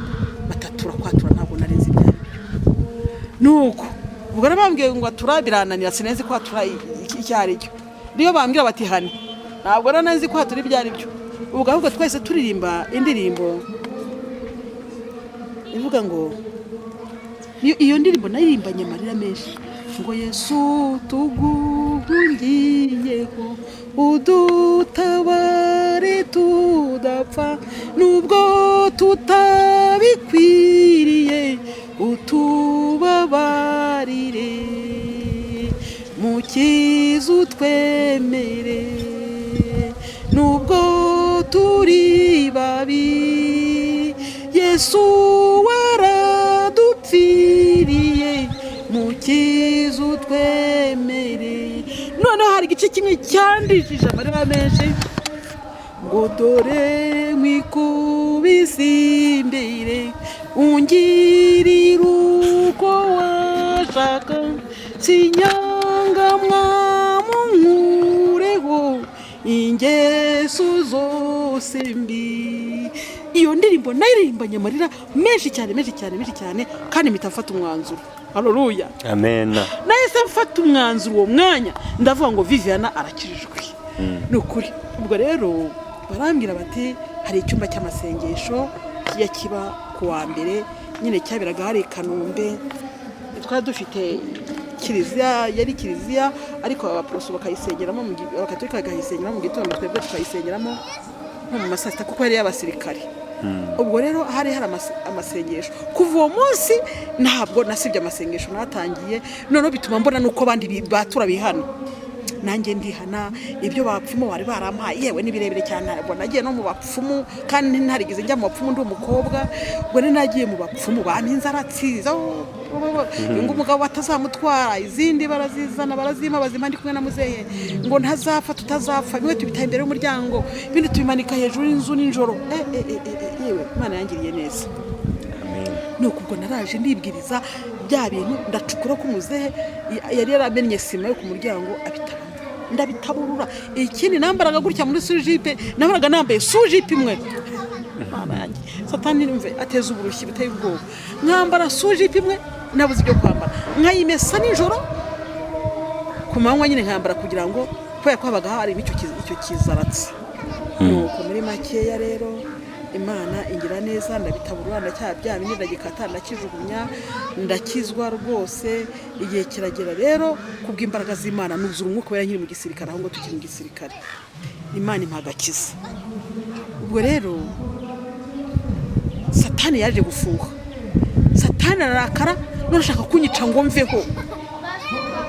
batatura kwatura. Ntabwo nari nzi ibyo ari byo. Nuko ubwo nabambwiye ngo atura, birananira, sinzi kwatura icyo ari cyo. Niyo bambwira bati hane, ntabwo nari nzi kwatura ibyo ari byo. Ubwo ahubwo twese turirimba indirimbo ivuga ngo iyo ndirimbo naririmbanye amarira menshi, ngo Yesu tuguhungiyeho, udutabare tudapfa, nubwo tutabikwiriye utubabarire, mukiza utwemere, nubwo turi babi, Yesu waradupfiriye, mukiza utwemere. Noneho hari igice kimwe cyandishije amarira menshi, ngo dore nkwikubise imbere, ungirira uko washaka, sinyanga mwamunkureho ingeso zose mbi. Iyo ndirimbo nayiririmbanye amarira menshi cyane, menshi cyane, menshi cyane, kandi mpita mfata umwanzuro. Haleluya! Amen. Nahise mfata umwanzuro uwo mwanya, ndavuga ngo Viviana arakijijwe, ni ukuri. Ubwo rero barambwira bati hari icyumba cy'amasengesho kijya kiba ku wa mbere nyine, cyaberaga hari i Kanombe. Twari dufite kiliziya, yari kiliziya, ariko abaporoso bakayisengeramo, abakatolika bakayisengeramo mu gitondo, twebwe tukayisengeramo nko mu ma saa sita, kuko yari iy'abasirikare. Ubwo rero hari amasengesho. Kuva uwo munsi ntabwo nasibye amasengesho natangiye. Noneho bituma mbona nuko abandi batura bihana, nanjye ndihana. Ibyo bapfumu bari barampaye, yewe ni birebire cyane. Ntabwo nagiye no mu bapfumu, kandi ntarigeze njya mu bapfumu ndi umukobwa. Ubwo nari nagiye mu bapfumu, bampa inzaratsi ngo umugabo batazamutwara, izindi barazizana barazimpa, bazimpa ndi kumwe na muzehe, ngo ntazapfa, tutazapfa. Bimwe tubitaye imbere y'umuryango, ibindi tubimanika hejuru y'inzu nijoro. Yewe, Imana yangiriye neza. Amen. Nuko ubwo naraje ndibwiriza bya bintu, ndacukura ko umuzehe yari yaramennye sima yo ku muryango, abitabamo, ndabitaburura. Ikindi nambaraga gutya muri sujipe, nambaraga nambaye sujipe imwe. Mama yanjye, Satani nimve ateza uburushyi buteye ubwoba. Nkambara sujipe imwe, nabuze ibyo kwambara, nkayimesa nijoro, ku manywa nyine nkambara kugira ngo, kubera ko habaga harimo icyo kizaratsi. Nuko muri makeya rero Imana ingira neza, ndabitaburura, ndacyabya bindi, ndagikata, ndakijugunya, ndakizwa rwose. Igihe kiragera rero, kubw'imbaraga z'Imana nuzura Umwuka Wera nkiri mu gisirikare, aho ngo tukiri mu gisirikare Imana impa agakiza. Ubwo rero Satani yaje gufuha, Satani ararakara, none ashaka kunyica ngo mveho.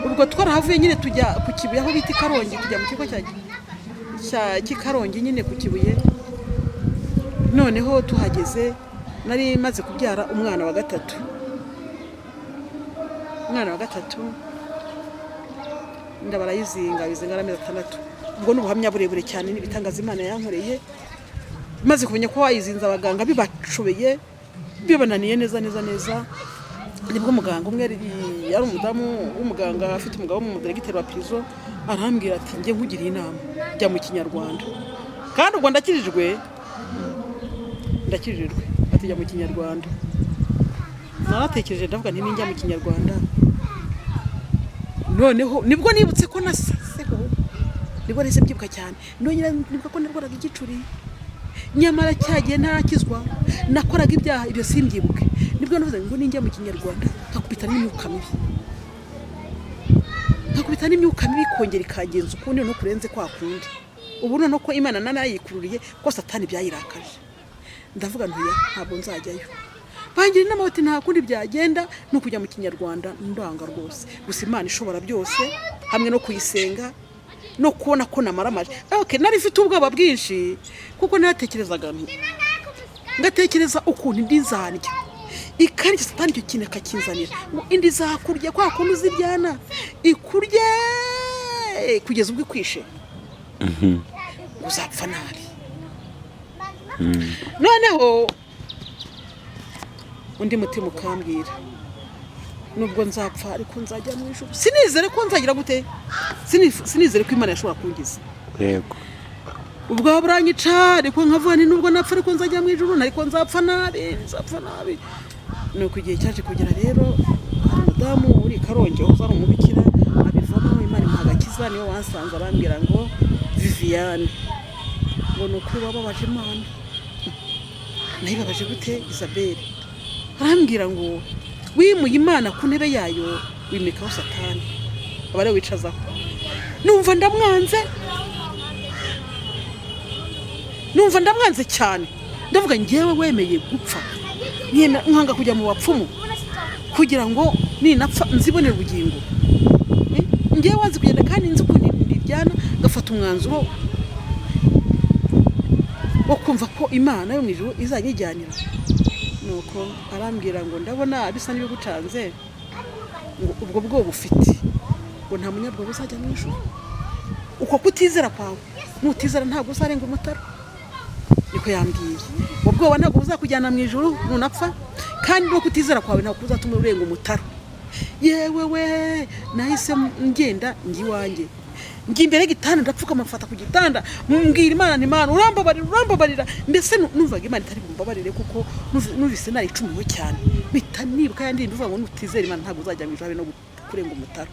Ubwo twarahavuye nyine, tujya ku Kibuye aho bita i Karongi, tujya mu kigo cya cy'i Karongi nyine ku Kibuye. Noneho tuhageze nari maze kubyara umwana wa gatatu. Umwana wa gatatu inda barayizinga, bizinga ari amezi 6. Ubwo ni ubuhamya burebure cyane n'ibitangaza Imana yankoreye. Maze kumenya ko wayizinze, abaganga bibacubeye, bibananiye neza neza neza, nibwo muganga umwe yari umudamu w'umuganga afite umugabo w'umudiregiteri wa prison, arambwira ati: "Njye nkugiriye inama, jya mu kinyarwanda." Kandi ubwo ndakijijwe, ndakijijwe. Ati: "Jya mu kinyarwanda." Naratekereje, ndavuga nti: "Ninjya mu kinyarwanda?" Noneho nibwo nibutse ko nasazeho, nibwo nahise mbyibuka cyane, nongera nibuka ko narwaraga igicuri, nyamara cyagiye ntarakizwa nakoraga ibyaha, ibyo simbyibuke. Nibwo navuze ngo ninjya mu kinyarwanda nkakubita n'imyuka mibi, nkakubita n'imyuka mibi ikongera ikagenza ukundi no kurenze kwa kundi. Ubu noneho ko Imana nanayikururiye, ko Satani byayirakaje, ndavuga ntuya ntabwo nzajyayo. Bangira inama bati: "Nta kundi byagenda, ni ukujya mu kinyarwanda." Ndanga rwose. Gusa Imana ishobora byose, hamwe no kuyisenga no kubona ko namaramaje, okay, nari mfite ubwoba bwinshi kuko naratekerezaga nti, ngatekereza ukuntu indi nzarya ikarya, Satani icyo kintu akakinzanira ngo indi izakurya kwa kuntu uziryana, ikurye kugeza ubwo ikwishe, uzapfa nabi. Noneho undi mutima ukambwira: "Nubwo nzapfa ariko nzajya mu ijuru." Sinizere ko nzagira gute, sinizere ko Imana yashobora kungiza. Ubwo buranyica, ariko nkavuga nti: "Nubwo napfa ariko nzajya mu ijuru, ariko nzapfa nabi, nzapfa nabi." Nuko igihe cyaje kugera rero, hari umudamu uri i Karongi wahoze ari umubikira, abivamo, Imana imuha agakiza, niwe wansanze arambwira ngo: "Viviane," ngo, "ni ukuri wababaje Imana." "Nayibabaje gute, Isabelle?" Arambwira ngo: "Wimuye Imana ku ntebe yayo, wimikaho Satani, aba ariwe wicazaho." Numva ndamwanze, numva ndamwanze cyane. Ndavuga: "Ngewe wemeye gupfa, nkanga kujya mu bapfumu kugira ngo ninapfa nzibonere ubugingo, ngewe wanze kugenda kandi nzi ukuntu ndiryana, ngafata umwanzuro wo kumva ko Imana yo mu ijuru izanyijyanira." Nuko arambwira ngo: "Ndabona bisa n'ibigucanze," ngo, "ubwo bwoba ufite," ngo, "nta munyabwoba uzajya mu ijuru. Uko kutizera kwawe, nutizera ntabwo uzarenga umutaro." Niko yambwiye. "Ubwo bwoba ntabwo buzakujyana mu ijuru nunapfa, kandi no kutizera kwawe ntabwo kuzatuma urenga umutaro." Yewe we, nahise ngenda njya iwanjye, njya imbere y'igitanda, ndapfukama, mfata ku gitanda, mbwira Imana nti: "Imana, urambabarira, urambabarira." Mbese numvaga Imana itari bumbabarire kuko numvise naricumuyeho cyane. Mpita nibuka ya ndirimbo ivuga ngo nutizera Imana ntabwo uzajya mu ijuru habe no kurenga umutaro.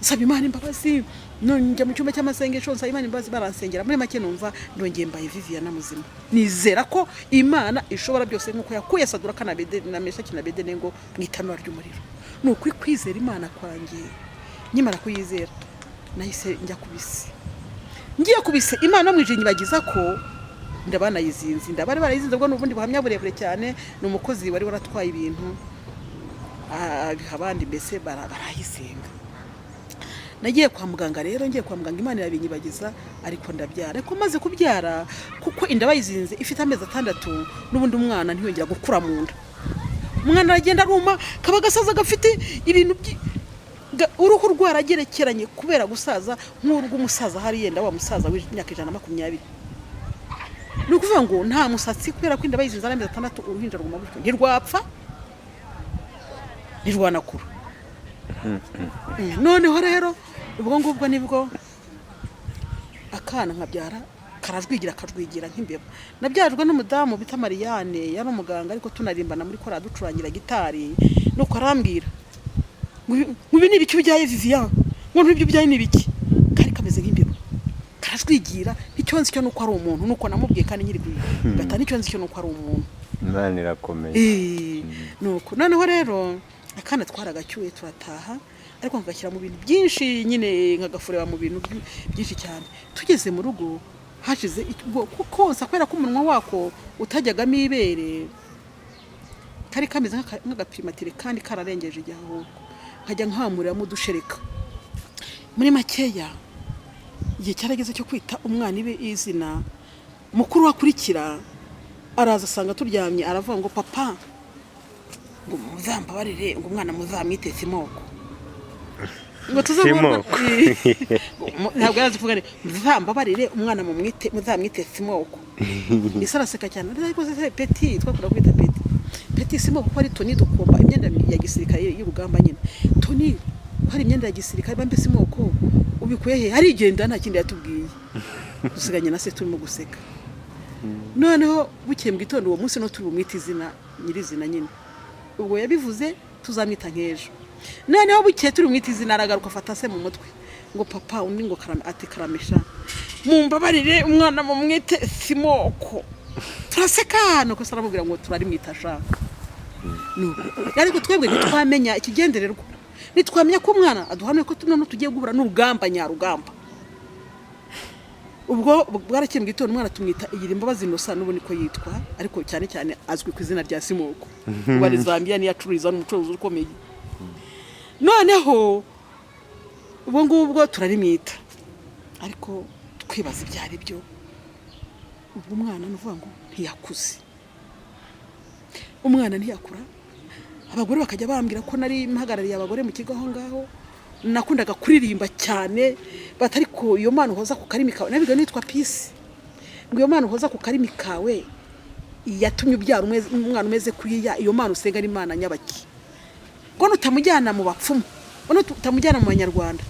Nsaba Imana imbabazi, njya mu cyumba cy'amasengesho, nsaba Imana imbabazi, baransengera. Muri make numva ndongeye mbaye Viviana muzima, nizera ko Imana ishobora byose nk'uko yakuye Saduraka na na Meshaki na Abedenego mu itanura ry'umuriro. Ni ukuri kwizera Imana kwanjye, nkimara kuyizera nahise njya ku bisi. Ngiye ku bise, Imana mu ijuru inyibagiza ko ndabanayizinze, ndabari barayizinze. Ubwo ni ubundi buhamya burebure cyane. Ni umukozi wari waratwaye ibintu abiha abandi, mbese barayisenga. Nagiye kwa muganga rero, ngiye kwa muganga Imana irabinyibagiza, ariko ndabyara. Ariko maze kubyara, kuko inda bayizinze ifite amezi 6, n'ubundi umwana ntiyongera gukura mu nda. Umwana aragenda aruma, kaba gasaza gafite ibintu uruhu rwaragerekeranye kubera gusaza, nk'urw'umusaza hari yenda wa musaza w'imyaka 120. Ni ukuvuga ngo nta musatsi, kubera ko inda bayizinze ari amezi 6, uruhinja ruguma gutyo, ntirwapfa, ntirwanakura. Noneho rero ubwo ngubwo nibwo akana nkabyara karajwigira, kajwigira nk'imbeba. Nabyajwe n'umudamu bita Marianne, yari umuganga, ariko tunarimbana muri korali, ducurangira gitari. Nuko arambwira ngo: "Ibi ni ibiki ubyaye, Vivian?" Ngo: "Ibyo ubyaye ni ibiki?" Kari kameze nk'imbeba. Karajwigira. Icyo nzi cyo nuko ari umuntu, nuko namubwiye kandi nyiri gata, nicyo nzi cyo nuko ari umuntu. Imana irakomeye. Nuko noneho rero akana twaragacyuye turataha, ariko nkagashyira mu bintu byinshi nyine, nkagafureba mu bintu byinshi cyane. Tugeze mu rugo hashize konsa, kubera ko umunwa wako utajyagamo ibere, kari kameze nk'agaprimatire kandi kararengeje igihe, ahubwo nkajya nkamuriramo udushereka. Muri makeya, igihe cyarageze cyo kwita umwana ibe izina. Mukuru akurikira araza asanga turyamye, aravuga ngo: "Papa," ngo, "muzambabarire," ngo, "umwana muzamwite Simoko," ngo tuze. Simoko. Ntabwo yarazi kuvuga neza. "Muzambabarire, umwana mumwite, muzamwite Simoko." Isi araseka cyane, ariko se petit, twakunda kwita petit, petit Simoko, ko ari tenue de combat, imyenda ya gisirikare y'urugamba nyine, tenue, ko ari imyenda ya gisirikare, bambe Simoko ubikuye he? Arigenda, nta kindi yatubwiye, dusiganye na se turimo guseka. Noneho bukeye mu gitondo uwo munsi no turi bumwite izina nyirizina nyine, ubwo yabivuze tuzamwita nk'ejo. Noneho bukeye turi bumwite izina, aragaruka afata se mu mutwe ngo: "Papa," undi ngo: "Karame." Ati: "Karamisha, mumbabarire, umwana mumwite Simoko." Turaseka. Nuko se aramubwira ngo turarimwita ashaka. Nuko ariko twebwe ntitwamenya ikigendererwa, ntitwamenya ko umwana aduhanuye ko noneho tugiye guhura n'urugamba nyarugamba. Ubwo bwarakeye mu gitondo, umwana tumwita Igira Imbabazi Innocent, n'ubu niko yitwa, ariko cyane cyane azwi ku izina rya Simoko. Ubu ari Zambia, niyo acururiza, ni umucuruzi ukomeye. Noneho ubwo ngubwo turarimwita, ariko twibaza ibyo ari byo. Ubwo umwana ni ukuvuga ngo ntiyakuze, umwana ntiyakura. Abagore bakajya bambwira ko nari mpagarariye abagore mu kigo aho ngaho, nakundaga kuririmba cyane, batari ko iyo mana uhoza ku karimi kawe, nabiga nitwa Peace, ngo iyo mana uhoza ku karimi kawe yatumye ubyara umwana umeze kuriya, iyo mana usenga ni imana nyabaki? Ngo nutamujyana mu bapfumu, ngo nutamujyana mu banyarwanda,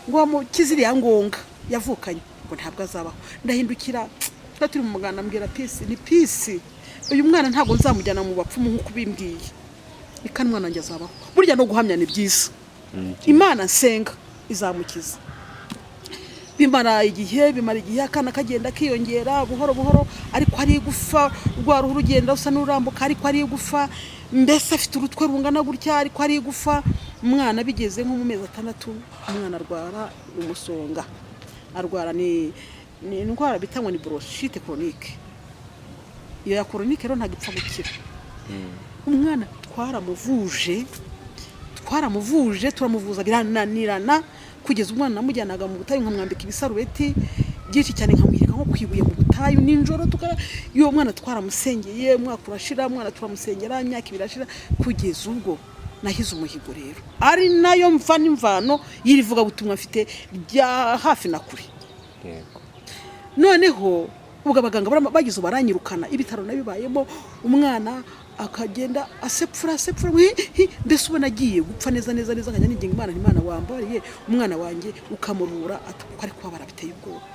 ngo wamukize iriya ngonga yavukanye, ngo ntabwo azabaho. Ndahindukira, twari turi mu muganda, mbwira Peace, ni Peace, uyu mwana ntabwo nzamujyana mu bapfumu nk'uko ubimbwiye, reka umwana wanjye azabaho. Burya no guhamya ni byiza. Imana nsenga izamukiza. Bimara igihe, bimara igihe, akana kagenda kiyongera buhoro buhoro, ariko ari igufa, rwa ruhu rugenda rusa n'ururambuka, ariko ari igufa, mbese afite urutwe rungana gutya, ariko ari igufa. Umwana bigeze nko mu mezi 6, umwana arwara umusonga, arwara ni indwara bita ngo ni bronchite chronique. Iyo ya chronique rero ntabwo ipfa gukira. Umwana twaramuvuje, twaramuvuje, turamuvuza birananirana, kugeza umwana namujyanaga mu butayu, nkamwambika ibisarubeti byinshi cyane, nkamwirika nko ku ibuye mu butayu nijoro. Iyo mwana twaramusengeye, umwaka urashira, umwana turamusengera, imyaka 2 irashira, kugeza ubwo nahize umuhigo rero, ari nayo mva n'imvano y'iri vugabutumwa mfite rya hafi na kure. Noneho ubwo abaganga bagize baranyirukana, ibitaro nabibayemo, umwana akagenda asepfura, asepfura, hi, hi, mbese ubona agiye gupfa neza neza neza, nkajya niginga Imana nti: "Imana, wambariye umwana wanjye ukamurura," kuko ari kubabara biteye ubwoba.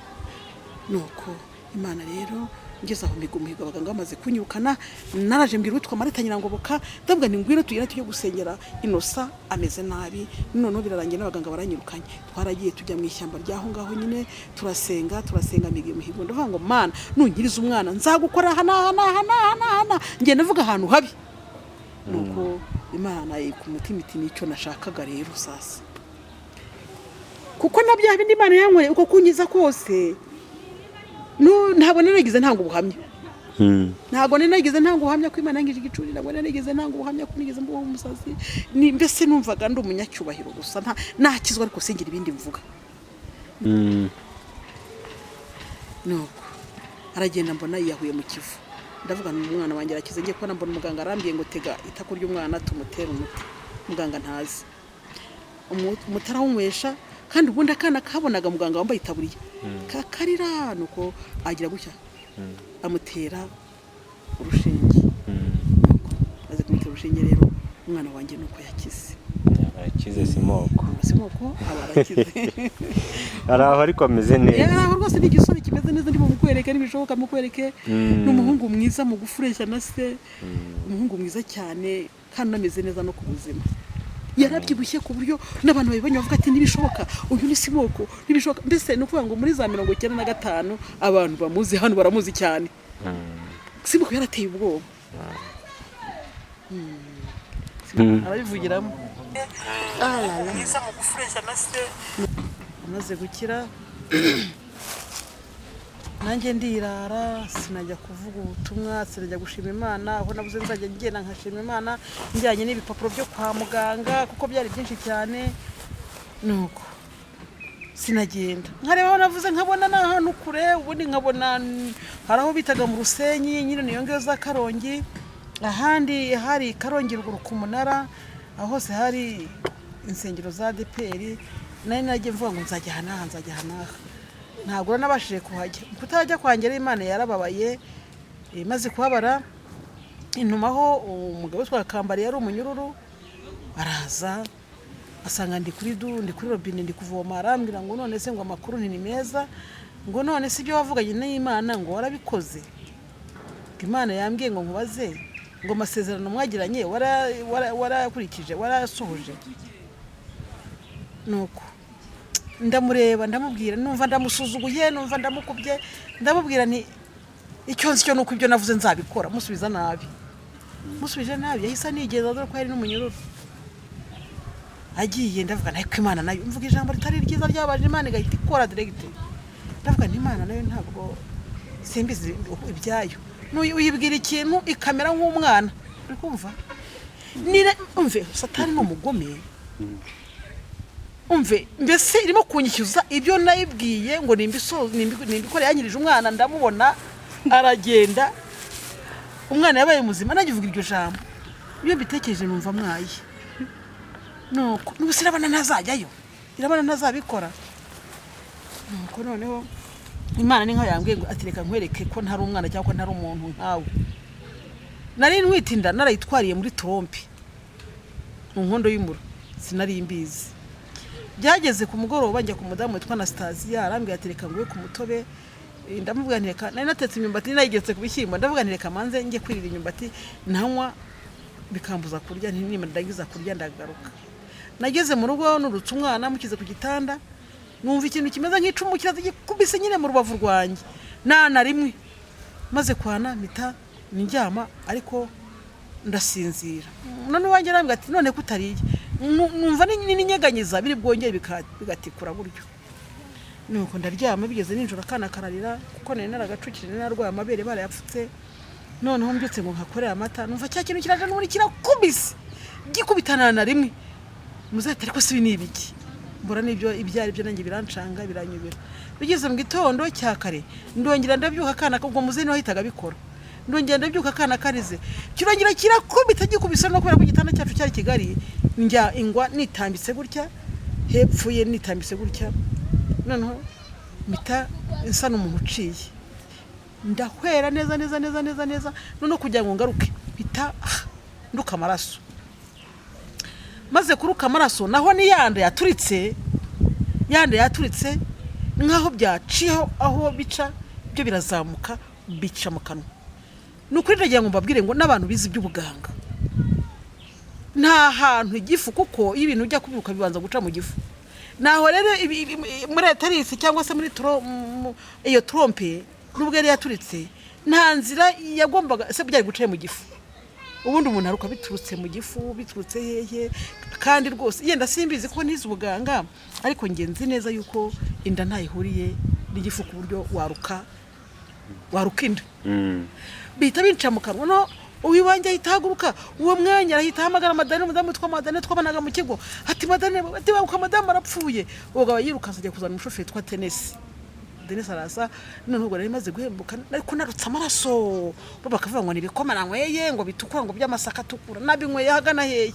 Nuko Imana rero ngeze aho miga umuhigo, abaganga bamaze kunyirukana, naraje mbwira uwitwa Marita Nyirangoboka, ndavuga nti: "Ngwino tugende tujye gusengera Innocent, ameze nabi." Noneho birarangiye n'abaganga baranyirukanye. Twaragiye tujya mu ishyamba ry'aho ngaho nyine, turasenga, turasenga, miga umuhigo, ndavuga ngo: "Mana, nunkiriza umwana nzagukora aha n'aha n'aha n'aha n'aha n'aha." Ngenda mvuga ahantu habi. Nuko Imana ku mutima iti: "Nicyo nashakaga rero sasa," kuko na bya bindi Imana yankoreye, uko kunkiza kose, ntabwo nari ntanga ubuhamya. Ntabwo nari narigeze ntanga ubuhamya ko Imana yangije igicuri, ntabwo nari narigeze ntanga ubuhamya ko nigeze mbuho umusazi. Ni mbese numvaga ndi umunyacyubahiro gusa, nta nakizwa, ariko singira ibindi mvuga. Nuko aragenda, mbona yiyahuye mu Kivu, ndavuga ngo umwana wanjye arakize. Ngiye kubona mbona umuganga arambwiye ngo: "Tega itako ry'umwana tumutere umuti." Muganga ntazi, umuti arawunywesha, kandi ubundi akana kabonaga muganga wambaye itaburiya kakarira. Nuko agira gutya amutera urushinge. Nuko maze kumutera urushinge rero, umwana wanjye nuko yakize. Arakize Simoko. Simoko aba arakize. Ari aho ariko ameze neza. Yari aho rwose, ni igisore kimeze neza, ndimo mukwereke nibishoboka mukwereke. Ni umuhungu mwiza, mugufi, ureshya na se, umuhungu mwiza cyane kandi unameze neza no ku buzima. Yarabyibushye ku buryo n'abantu babibonye bavuga ati: "Ntibishoboka, uyu ni Simoko, ntibishoboka." Mbese ni ukuvuga ngo muri za 95 abantu bamuzi hano baramuzi cyane. Simoko yarateye ubwoba. Arabivugiramo mwiza mu gufuresha na se. Amaze gukira, nanjye ndirara, sinajya kuvuga ubutumwa, sinajya gushima Imana aho nabuze nzajya ngenda nkashima Imana njyanye n'ibipapuro byo kwa muganga, kuko byari byinshi cyane. Nuko sinagenda, nkareba aho navuze, nkabona ni ahantu kure. Ubundi nkabona hari aho bitaga mu Rusenyi nyine, niyo ngiyo za Karongi, ahandi hari Karongi ruguru ku munara, aho hose hari insengero za ADEPR. Nari nagiye mvuga ngo nzajya aha n'aha, nzajya aha n'aha, ntabwo nabashije kuhajya. Kutajya kwanjye rero, Imana yarababaye. Imaze kubabara intumaho umugabo witwa Kambari, yari umunyururu. Araza asanga ndi kuri du ndi kuri robine, ndi kuvoma. Arambwira ngo: "None se ngo amakuru ni meza?" Ngo: "None se ibyo wavuganye n'Imana ngo warabikoze?" Ngo: "Imana yambwiye ngo nkubaze ngo amasezerano mwagiranye warayakurikije, warayasohoje?" Nuko ndamureba, ndamubwira, numva ndamusuzuguye, numva ndamukubye. Ndamubwira nti: "Icyo nzi cyo ni uko ibyo navuze nzabikora." Musubiza nabi, musubije nabi, yahise anigeza, dore ko yari n'umunyururu. Agiye, ndavuga nayo ko Imana nayo, mvuga ijambo ritari ryiza ryabaje Imana, igahita ikora direct. Ndavuga nti: "Imana nayo ntabwo simbizi ibyayo." Uyibwira ikintu ikamera nk'umwana, uri kumva? Umve, Satani ni umugome. Umve, mbese irimo kunyishyuza ibyo nayibwiye ngo nimbikore. Yanyirije umwana, ndamubona aragenda, umwana yabaye muzima. Nanjye uvuga iryo jambo, iyo mbitekereje numva mwaye. Nuko n'ubu irabona ntazajyayo, irabona ntazabikora. Nuko noneho Imana ni nkaho yambwiye ngo ati: "Reka nkwereke ko ntari umwana cyangwa ko ntari umuntu nkawe." Nari ntwite inda narayitwariye muri trompe, mu nkondo y'umura, sinari mbizi. Byageze ku mugoroba, njya ku mudamu witwa Anastasiya, arambwira ati: "Reka nguhe ku mutobe." Ndamubwira nti: "Reka." Nari natetse imyumbati nayigeretse ku bishyimbo. Ndavuga nti: "Reka manze njye kwirira imyumbati, ntanywa bikambuza kurya, nti nima ndagiza kurya ndagaruka." Nageze mu rugo nurutse umwana, mukize ku gitanda, numva ikintu kimeze nk'icumu kiraza gikubise nyine mu rubavu rwanjye, nta na rimwe. Maze kwana mpita ndyama, ariko ndasinzira. None uwanjye arambwira ati: "None ko utariye?" Numva n'inyeganyiza biri bwongere bigatikura gutyo. Nuko ndaryama. Bigeze nijoro, akana kararira, kuko nari naragacukije, nari narwaye, amabere barayapfutse. Noneho mbyutse ngo nkakorere amata, numva cya kintu kiraje n'ubundi kirakubise, gikubitana na rimwe. Muzahita, ariko si ibi ni ibiki? Mbura n'ibyo ibyo ari byo, nanjye birancanga, biranyobera. Bigeze mu gitondo cya kare, ndongera ndabyuka, akana, ubwo muzehe niwe wahitaga abikora, ndongera ndabyuka, akana karize, kirongera kirakubita. Gikubise, no kubera ko igitanda cyacu cyari kigari, njya ingwa nitambitse gutya hepfo ye, nitambitse gutya. Noneho mpita nsa n'umuntu uciye, ndahwera neza neza neza neza neza. Noneho kugira ngo ngaruke, mpita nduka amaraso. Maze kuruka amaraso, naho ni yanda yaturitse, yanda yaturitse nk'aho byaciyeho, aho bica byo birazamuka bica mu kanwa. Ni ukuri, ndagira ngo mbabwire ngo n'abantu bize iby'ubuganga, nta hantu igifu, kuko iyo ibintu ujya kubiruka bibanza guca mu gifu. Naho rero muri utérus cyangwa se muri iyo trompe, nubwo yari yaturitse, nta nzira yagombaga se byari guca mu gifu. Ubundi umuntu aruka biturutse mu gifu, biturutse hehe? Kandi rwose yenda simbizi ko ntize ubuganga, ariko nge nzi neza yuko inda ntayihuriye n'igifu ku buryo waruka inda. Bihita binca mu kanwa. No uwiwanjye ahita ahaguruka uwo mwanya, arahita ahamagara Madalene, umudamu witwa Madalene twabanaga mu kigo, ati: "Madalene," ati: "Banguka, madamu arapfuye." Ubwo aba yirukanse ajya kuzana umushoferi witwa Tenesi. Denise araza. Noneho ubwo nari maze guhembuka, ariko narutse amaraso, bo bakavuga ngo ni ibikoma nanyweye, ngo bitukura, ngo by'amasaka atukura, nabinyweye ahagana hehe.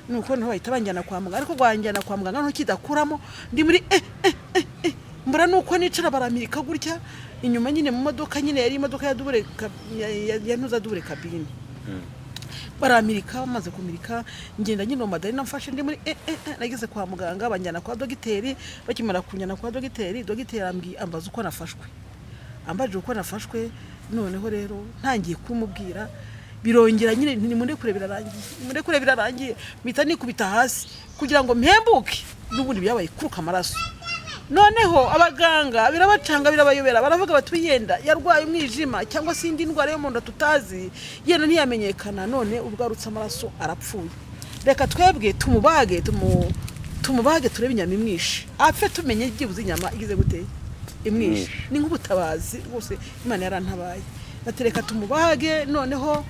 Nuko noneho bahita banjyana kwa muganga, ariko banjyana kwa muganga noneho kidakuramo, ndi muri mbura nuko nicara, baramirika gutya inyuma nyine mu modoka nyine, yari imodoka ya double ya ntuza, double cabine. Baramirika, bamaze kumirika ngenda nyine, uwo Madarina mfashe, ndi muri nageze kwa muganga, banjyana kwa dogiteri. Bakimara kunjyana kwa dogiteri, dogiteri ambaza uko nafashwe. Ambajije uko nafashwe, noneho rero ntangiye kumubwira. Birongera nyine, nimundekure birarangiye, nimundekure birarangiye. Mpita nikubita hasi kugira ngo mpembuke, n'ubundi byabaye kuruka amaraso. Noneho abaganga birabacanga, birabayobera, baravuga bati: "Yenda yarwaye umwijima cyangwa se indi ndwara yo mu nda tutazi, yenda ntiyamenyekana, none ubwo arutse amaraso arapfuye. Reka twebwe tumubage, tumubage turebe inyama imwishe, apfe tumenye byibuze inyama igize gute imwishe." Ni nk'ubutabazi rwose, Imana yarantabaye. Batereka tumubage, noneho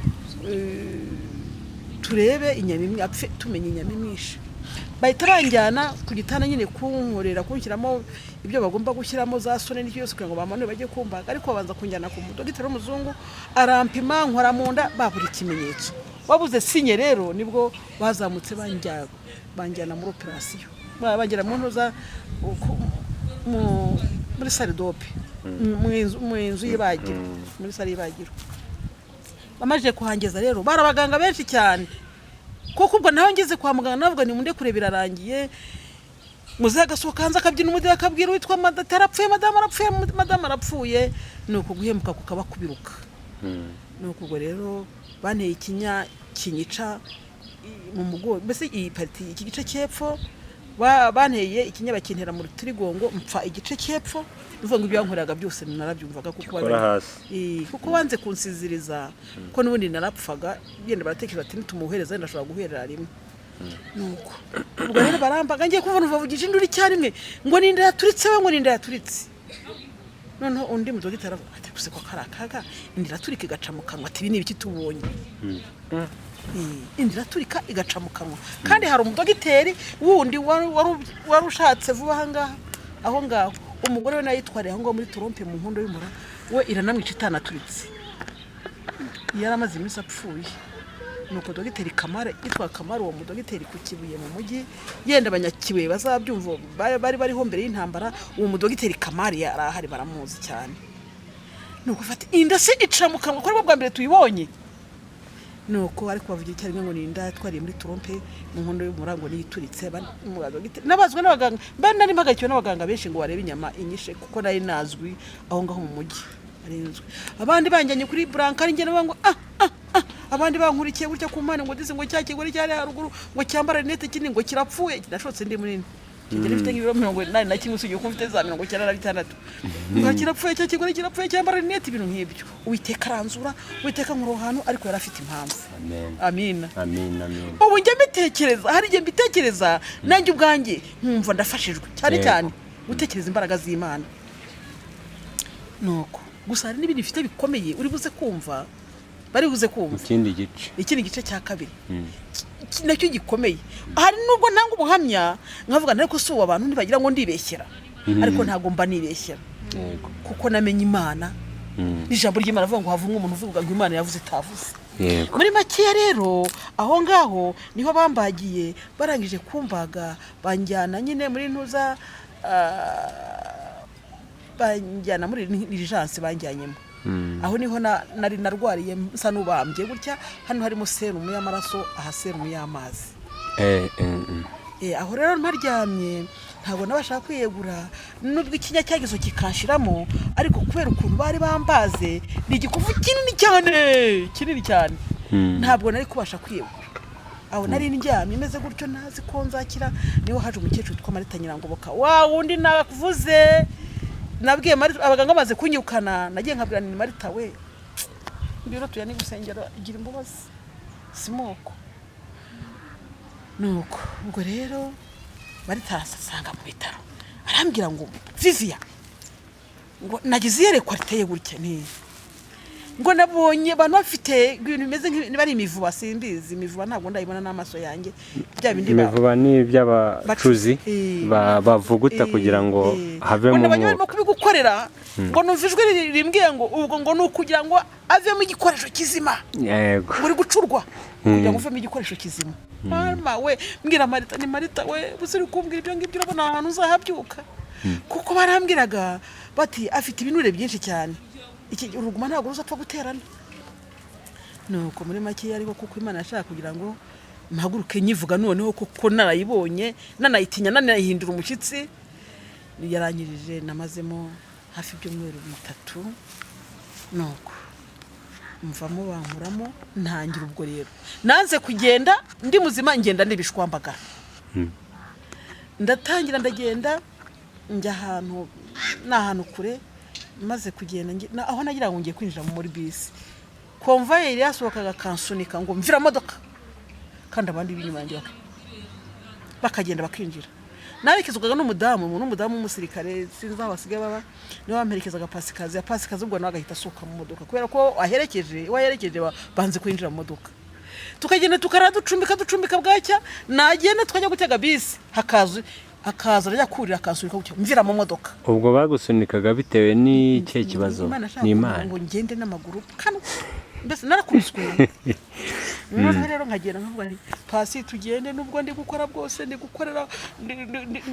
turebe inyama imwe, apfe tumenye inyama imwishe. Bahita banjyana ku gitanda nyine kunkorera, kunshyiramo ibyo bagomba gushyiramo, za sonde n'icyo byose, kugira ngo bamanure bajye kumbaga. Ariko babanza kunjyana ku mudogiteri w'umuzungu, arampima, nkora mu nda, babura ikimenyetso, babuze signe. Rero nibwo bazamutse banjyana muri operasiyo, banjyana mu ntuza muri salle d'op, mu nzu y'ibagiro, muri salle y'ibagiro. Bamaze kuhangeza rero, bari abaganga benshi cyane, kuko ubwo nawe ngeze kwa muganga navuga: "Nimundekure birarangiye." Muzehe agasohoka hanze, akabyina umudehe, akabwira uwitwa madame: "Arapfuye, madamu arapfuye, madamu arapfuye." Ni uku guhemuka kukaba kubiruka. Ni uku. Ubwo rero banteye ikinya kinyica mu mugongo, mbese iyi partie, iki gice cy'epfo. Banteye ikinya bakintera mu rutirigongo, mpfa igice cy'epfo. Ni ukuvuga ngo ibyo bankoreraga byose narabyumvaga, kuko Gikora hasi. Kuko banze kunsiziriza, ko n'ubundi narapfaga. Genda baratekereza bati: "Nitumuhereza wenda ashobora guherera rimwe." Nuko ubwo rero barambaga, ngiye kumva numva bavugije induru icyarimwe ngo: "Ninda yaturitse we!" Ngo: "Ninda yaturitse!" Noneho undi mudogiteri aravuga ati: "Gusa ko kari akaga, inda iraturika igaca mu kanwa." Ati: "Ibi ni ibiki tubonye?" Inda iraturika igaca mu kanwa. Kandi hari umudogiteri wundi wari ushatse vuba aha ngaha, aho ngaho umugore we nawe yitwariye aho ngaho muri trompe, mu nkondo y'umura, we iranamwica itanaturitse, yari amaze iminsi apfuye. Nuko dogiteri Kamara, yitwa Kamara, uwo mudogiteri ku Kibuye mu mujyi, yenda abanyakibuye bazabyumva, bari bariho mbere y'intambara. Uwo mudogiteri Kamari yari ahari, baramuzi cyane. Nuko fata inda se ica mu kanwa, ko aribwo bwa mbere tuyibonye? Nuko ariko bavugira icyarimwe ngo ni inda yatwariye muri trompe, mu nkondo y'umura, ngo niyo ituritse. Nabazwe n'abaganga, mba nari mpagarikiwe n'abaganga benshi ngo barebe inyama inyishe, kuko nari nazwi aho ngaho mu mujyi, arinzwe. Abandi banjyanye kuri brancard, njye nabo ngo ah ah ah, abandi bankurikiye gutya ku mpande ngo disi, ngo cya kigore cyari haruguru, ngo cyambara rinete kinini, ngo kirapfuye. Nashotse ndi munini, kigera mfite nk'ibiro 81, usibye ko mfite za 96, ngo kirapfuye, cya kigore kirapfuye cyambara rinete, ibintu nk'ibyo. Uwiteka aranzura, Uwiteka nkura ahantu, ariko yari afite impamvu. Amen. Amina. Amin, amin. Ubu njya mbitekereza, hari igihe mbitekereza nanjye ubwanjye nkumva ndafashijwe cyane cyane gutekereza imbaraga z'Imana. Nuko gusa hari n'ibindi bifite bikomeye uri buze kumva, bari buze kumva. Ikindi gice. Ikindi gice cya kabiri nacyo gikomeye. Hari nubwo ntanga ubuhamya nkavuga, ariko si ubu abantu ntibagira ngo ndibeshyera, ariko ntabwo mba nibeshyera, kuko namenye Imana n'ijambo ry'Imana avuga ngo havumwe umuntu uvuga ngo Imana yavuze itavuze. Muri makeya rero, aho ngaho niho bambagiye. Barangije kumbaga, banjyana nyine muri ntuza, banjyana muri urgence. Banjyanyemo aho niho nari narwariye nsa n'ubambye gutya. Hano harimo serumu y'amaraso, aha serumu y'amazi. Aho rero mparyamye, ntabwo nabasha kwiyegura, nubwo ikinya cyagezo kikanshiramo, ariko kubera ukuntu bari bambaze, ni igikuvu kinini cyane, kinini cyane, ntabwo nari kubasha kwiyegura. Aho nari ndyamye meze gutyo, ntazi ko nzakira, niho haje umukecuru witwa Marita Nyirangoboka, wa wundi navuze nabwiye Marita. Abaganga bamaze kunyirukana, nagiye nkabwira ni Marita we: "Ngwino tujyane gusengera, igira imbabazi simoko." Nuko ubwo rero Marita arasanga mu bitaro, arambwira ngo: "Viviya," ngo, "nagize iyerekwa riteye gutya." Ni ngo nabonye abantu bafite ibintu bimeze nk'ibi, ari imivuba, simbizi, imivuba ntabwo ndayibona n'amaso yanjye, bya bindi Imivuba ni iby'abacuzi bavuguta kugira ngo havemo ngo nabonye barimo umwuka. kubigukorera, ngo numva ijwi rimbwiye ngo ubwo ngo ni ukugira ngo avemo igikoresho kizima, ngo uri gucurwa kugira ngo uvemo igikoresho kizima. Mama we, mbwira Marita, ni Marita we, gusa uri kumbwira ibyo ngibyo, urabona ahantu uzahabyuka? Kuko barambwiraga bati: "Afite ibinure byinshi cyane, iki uruguma ntabwo ruzapfa guterana." Nuko muri make, ariko kuko Imana yashaka kugira ngo mpaguruke nyivuga noneho, kuko narayibonye, nanayitinya, nanayihindura umushyitsi, yarangirije. Namazemo hafi ibyumweru 3. Nuko Mvamo, bankuramo, ntangira ubwo rero nanze kugenda ndi muzima, ngenda n'ibishwambagara. Ndatangira ndagenda, njya ahantu, ni ahantu kure. Maze kugenda aho nagira ngo ngiye kwinjira muri bisi, convoyeur yasohokaga akansunika ngo mvira modoka, kandi abandi b'inyuma yanjye bakagenda bakinjira. Narekezwaga n'umudamu w'umusirikare, sinzi aho basigaye baba, niwe wamperekezaga. Pasikazi ya Pasikazi, ubwo nawe agahita asohoka mu modoka kubera ko aherekeje, uwo aherekeje banze kwinjira mu modoka. Tukagenda, tukara ducumbika, ducumbika, bwacya nagenda tukajya gutega bisi, hakaza akaza arajya kurira akansunika gutya, mvira mu modoka. Ubwo bagusunikaga bitewe n'ikihe kibazo? Imana ashaka Ni kugira Imana ngo ngende n'amaguru kano, mbese narakubiswe. Noneho rero nkagenda nkavuga nti: "Pasi, tugende, nubwo ndi gukora bwose, ndi gukorera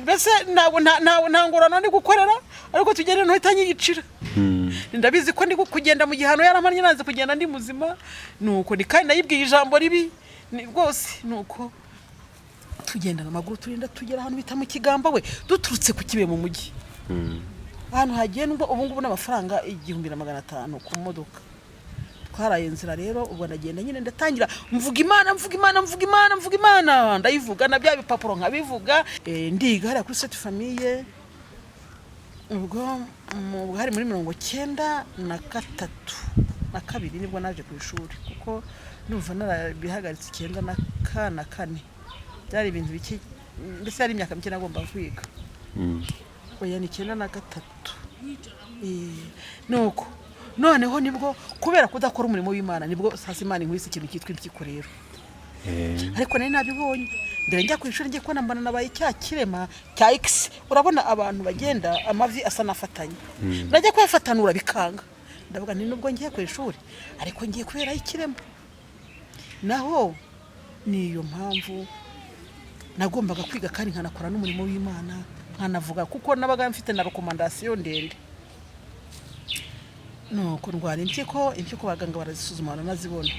mbese ntabwo nta ngororano ndi gukorera, ariko tugende ntuhita nyiyicira. Ndabizi ko ndi kugenda mu gihano yaramannye, nanze kugenda ndi muzima." Nuko ni kandi nayibwiye ijambo ribi ni rwose. Nuko tugendana amaguru, turinda tugera ahantu bita mu Kigamba we, duturutse ku Kibuye mu mujyi, ahantu hagendwa ubu ngubu n'amafaranga 1500 ku modoka. Twaraye inzira rero. Ubwo ndagenda nyine, ndatangira mvuga Imana, mvuga Imana, mvuga Imana, mvuga Imana, ndayivuga na bya bipapuro nkabivuga. Ndiga hariya kuri Sainte Famille. Ubwo hari muri 93 na kabiri nibwo naje ku ishuri, kuko ndumva narabihagaritse icyenda na kane. Byari ibintu bike, mbese yari imyaka mike nagomba kwiga. Oya, ni 93. Nuko noneho nibwo kubera kudakora umurimo w'Imana, nibwo sasa Imana inkubise ikintu cyitwa impyiko rero. Ariko nari nabibonye mbere njya ku ishuri, njye kubona mbona nabaye cya kirema cya X. Urabona abantu bagenda amavi asa n'afatanye, najya kuyafatanura bikanga. Ndavuga nti: "Nubwo ngiye ku ishuri, ariko ngiye kuberaho ikirema." Naho niyo mpamvu nagombaga kwiga kandi nkanakora n'umurimo w'Imana, nkanavuga, kuko nabaga mfite na recommandation ndende. Nuko ndwara impyiko. Impyiko abaganga barazisuzuma, baranazibona.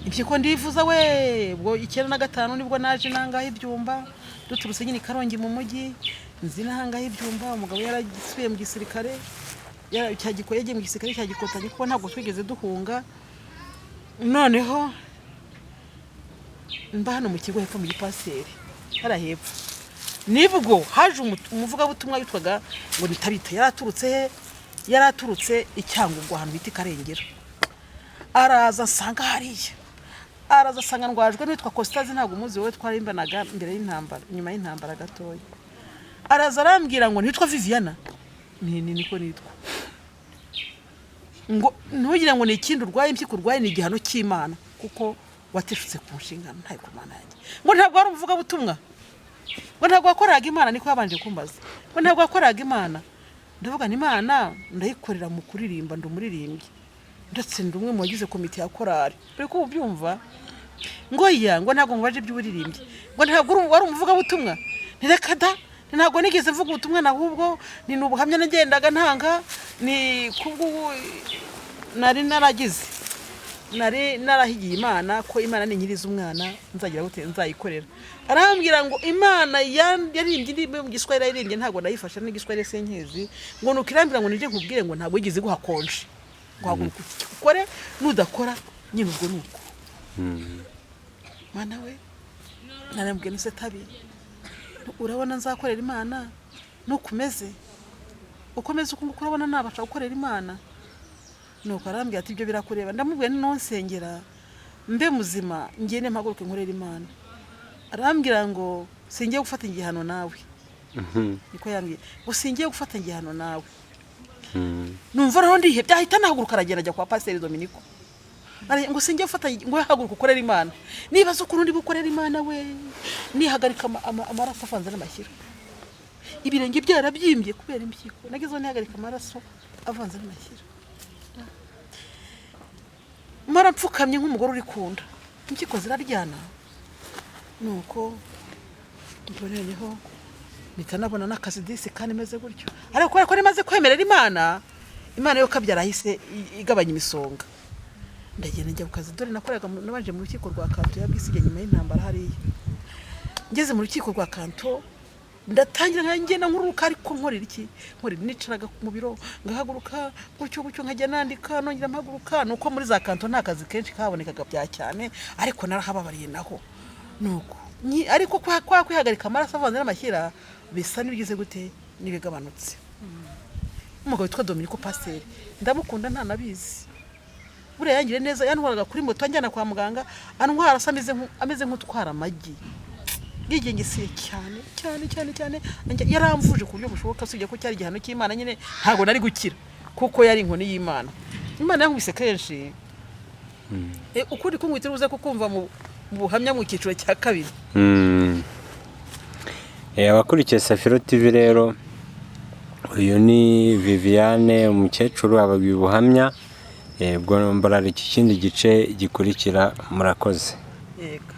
Impyiko ndivuza we. Ubwo 95 nibwo naje nangaho ibyumba, duturutse nyine i Karongi mu mujyi, nzi n'ahangaha ibyumba. Umugabo yarasubiye mu gisirikare, yagiye mu gisirikare cya Gikotanyi, kuko ntabwo twigeze duhunga. Noneho mba hano mu kigo hepfo mu gipaseri hariya hepfo, nibwo haje umuvugabutumwa witwaga ngo ni Tabita. Yari aturutse he? Yari aturutse i Cyangugu, ahantu bita i Karengera. Araza asanga hariya, araza asanga ndwajwe n'uwitwa Kositazi, ntabwo umuzi wowe, twarimbanaga mbere y'intambara, nyuma y'intambara gatoya. Araza arambwira ngo: "Nitwa Viviana." Ni niko nitwa. Ngo: "Ntugire ngo ni ikindi urwaye, impyiko urwaye ni igihano cy'Imana kuko wateshutse ku nshingano." Ntayo ku Mana yanjye. Ngo: "Ntabwo wari umuvugabutumwa?" Ngo: "Ntabwo wakoreraga Imana?" Niko yabanje kumbaza. Ngo: "Ntabwo wakoreraga Imana?" Ndavuga nti: "Imana ndayikorera mu kuririmba, ndi umuririmbyi, ndetse ndi umwe mu bagize komite ya korari." Uri ko ubyumva? Ngo: "Ya." Ngo: "Ntabwo mubaje iby'uburirimbyi." Ngo: "Ntabwo wari umuvugabutumwa?" Ntireka da, ntabwo nigeze mvuga ubutumwa, ahubwo ni ubuhamya nagendaga ntanga, ni kubwo nari naragize, nari narahigiye Imana ko Imana ninkiriza umwana nzagira gute, nzayikorera. Arambwira ngo Imana yaririmbye indirimbo mu Giswahili, yaririmbye, ntabwo nayifashe n'igiswahili sinkizi. Ngo nuko irambwira ngo nije nkubwire ngo ntabwo wigeze iguha konje, ngo haguruka ukore, nudakora nyine ubwo ni uko. Mana we, narambwiye nise: "Tabi, urabona nzakorera Imana nuko umeze, ukomeze uko nguko? Urabona nabasha gukorera Imana?" Nuko arambwira ati: "Ibyo birakureba." Ndamubwiye nti: "Nonsengera mbe muzima, ngende mpaguruke nkorera Imana." Arambwira ngo: "Singiye gufata igihano nawe." Niko yambwiye ngo: "Singiye gufata igihano nawe." Numva rero ndihebye, ahita nahaguruka, aragenda ajya kwa Pasiteri Dominiko. Ngo: "Singiye gufata." Ngo: "Haguruka ukorere Imana." Nibaza ukuntu ndi gukorera Imana we, nihagarika amaraso avanze n'amashyira, ibirenge byarabyimbye kubera impyiko. Nagezeho nihagarika amaraso avanze n'amashyira, mpora mpfukamye nk'umugore uri kunda, impyiko ziraryana. Nuko ubwo noneho mpita nabona n'akazi disi, kandi meze gutyo, ariko kubera ko nimaze kwemerera Imana, Imana yo kabyara yahise igabanya imisonga. Ndagenda njya ku kazi. Dore nakoraga nabanje mu rukiko rwa Kanto ya Bwisige nyuma y'intambara hariya. Ngeze mu rukiko rwa Kanto Ndatangira nkagenda nkururuka, ariko nkorera iki? Nkorera, nicaraga mu biro ngahaguruka gutyo gutyo, nkajya nandika, nongera mpaguruka. Nuko muri za kanto nta kazi kenshi kabonekaga bya cyane, ariko narahababariye naho. Nuko ariko kwa kwihagarika amaraso avanze n'amashyira bisa n'ibigize gute, n'ibigabanutse. Umugabo witwa Dominiko, pasiteri, ndamukunda, ntanabizi. Buriya yangiriye neza, yantwaraga kuri moto anjyana kwa muganga, antwara asa ameze nk'utwara amagi, yigengesiye cyane cyane cyane cyane. Yaramvuje ku buryo bushoboka, usibye ko cyari igihano cy'Imana nyine, ntabwo nari gukira kuko yari inkoni y'Imana. Imana yankubise kenshi. Ukuri kunkubita ubuze kukumva mu buhamya mu cyiciro cya kabiri. Abakurikiye Safiro TV rero, uyu ni Viviane, umukecuru ababwiye ubuhamya. Ubwo mbarara iki kindi gice gikurikira. Murakoze. Yego.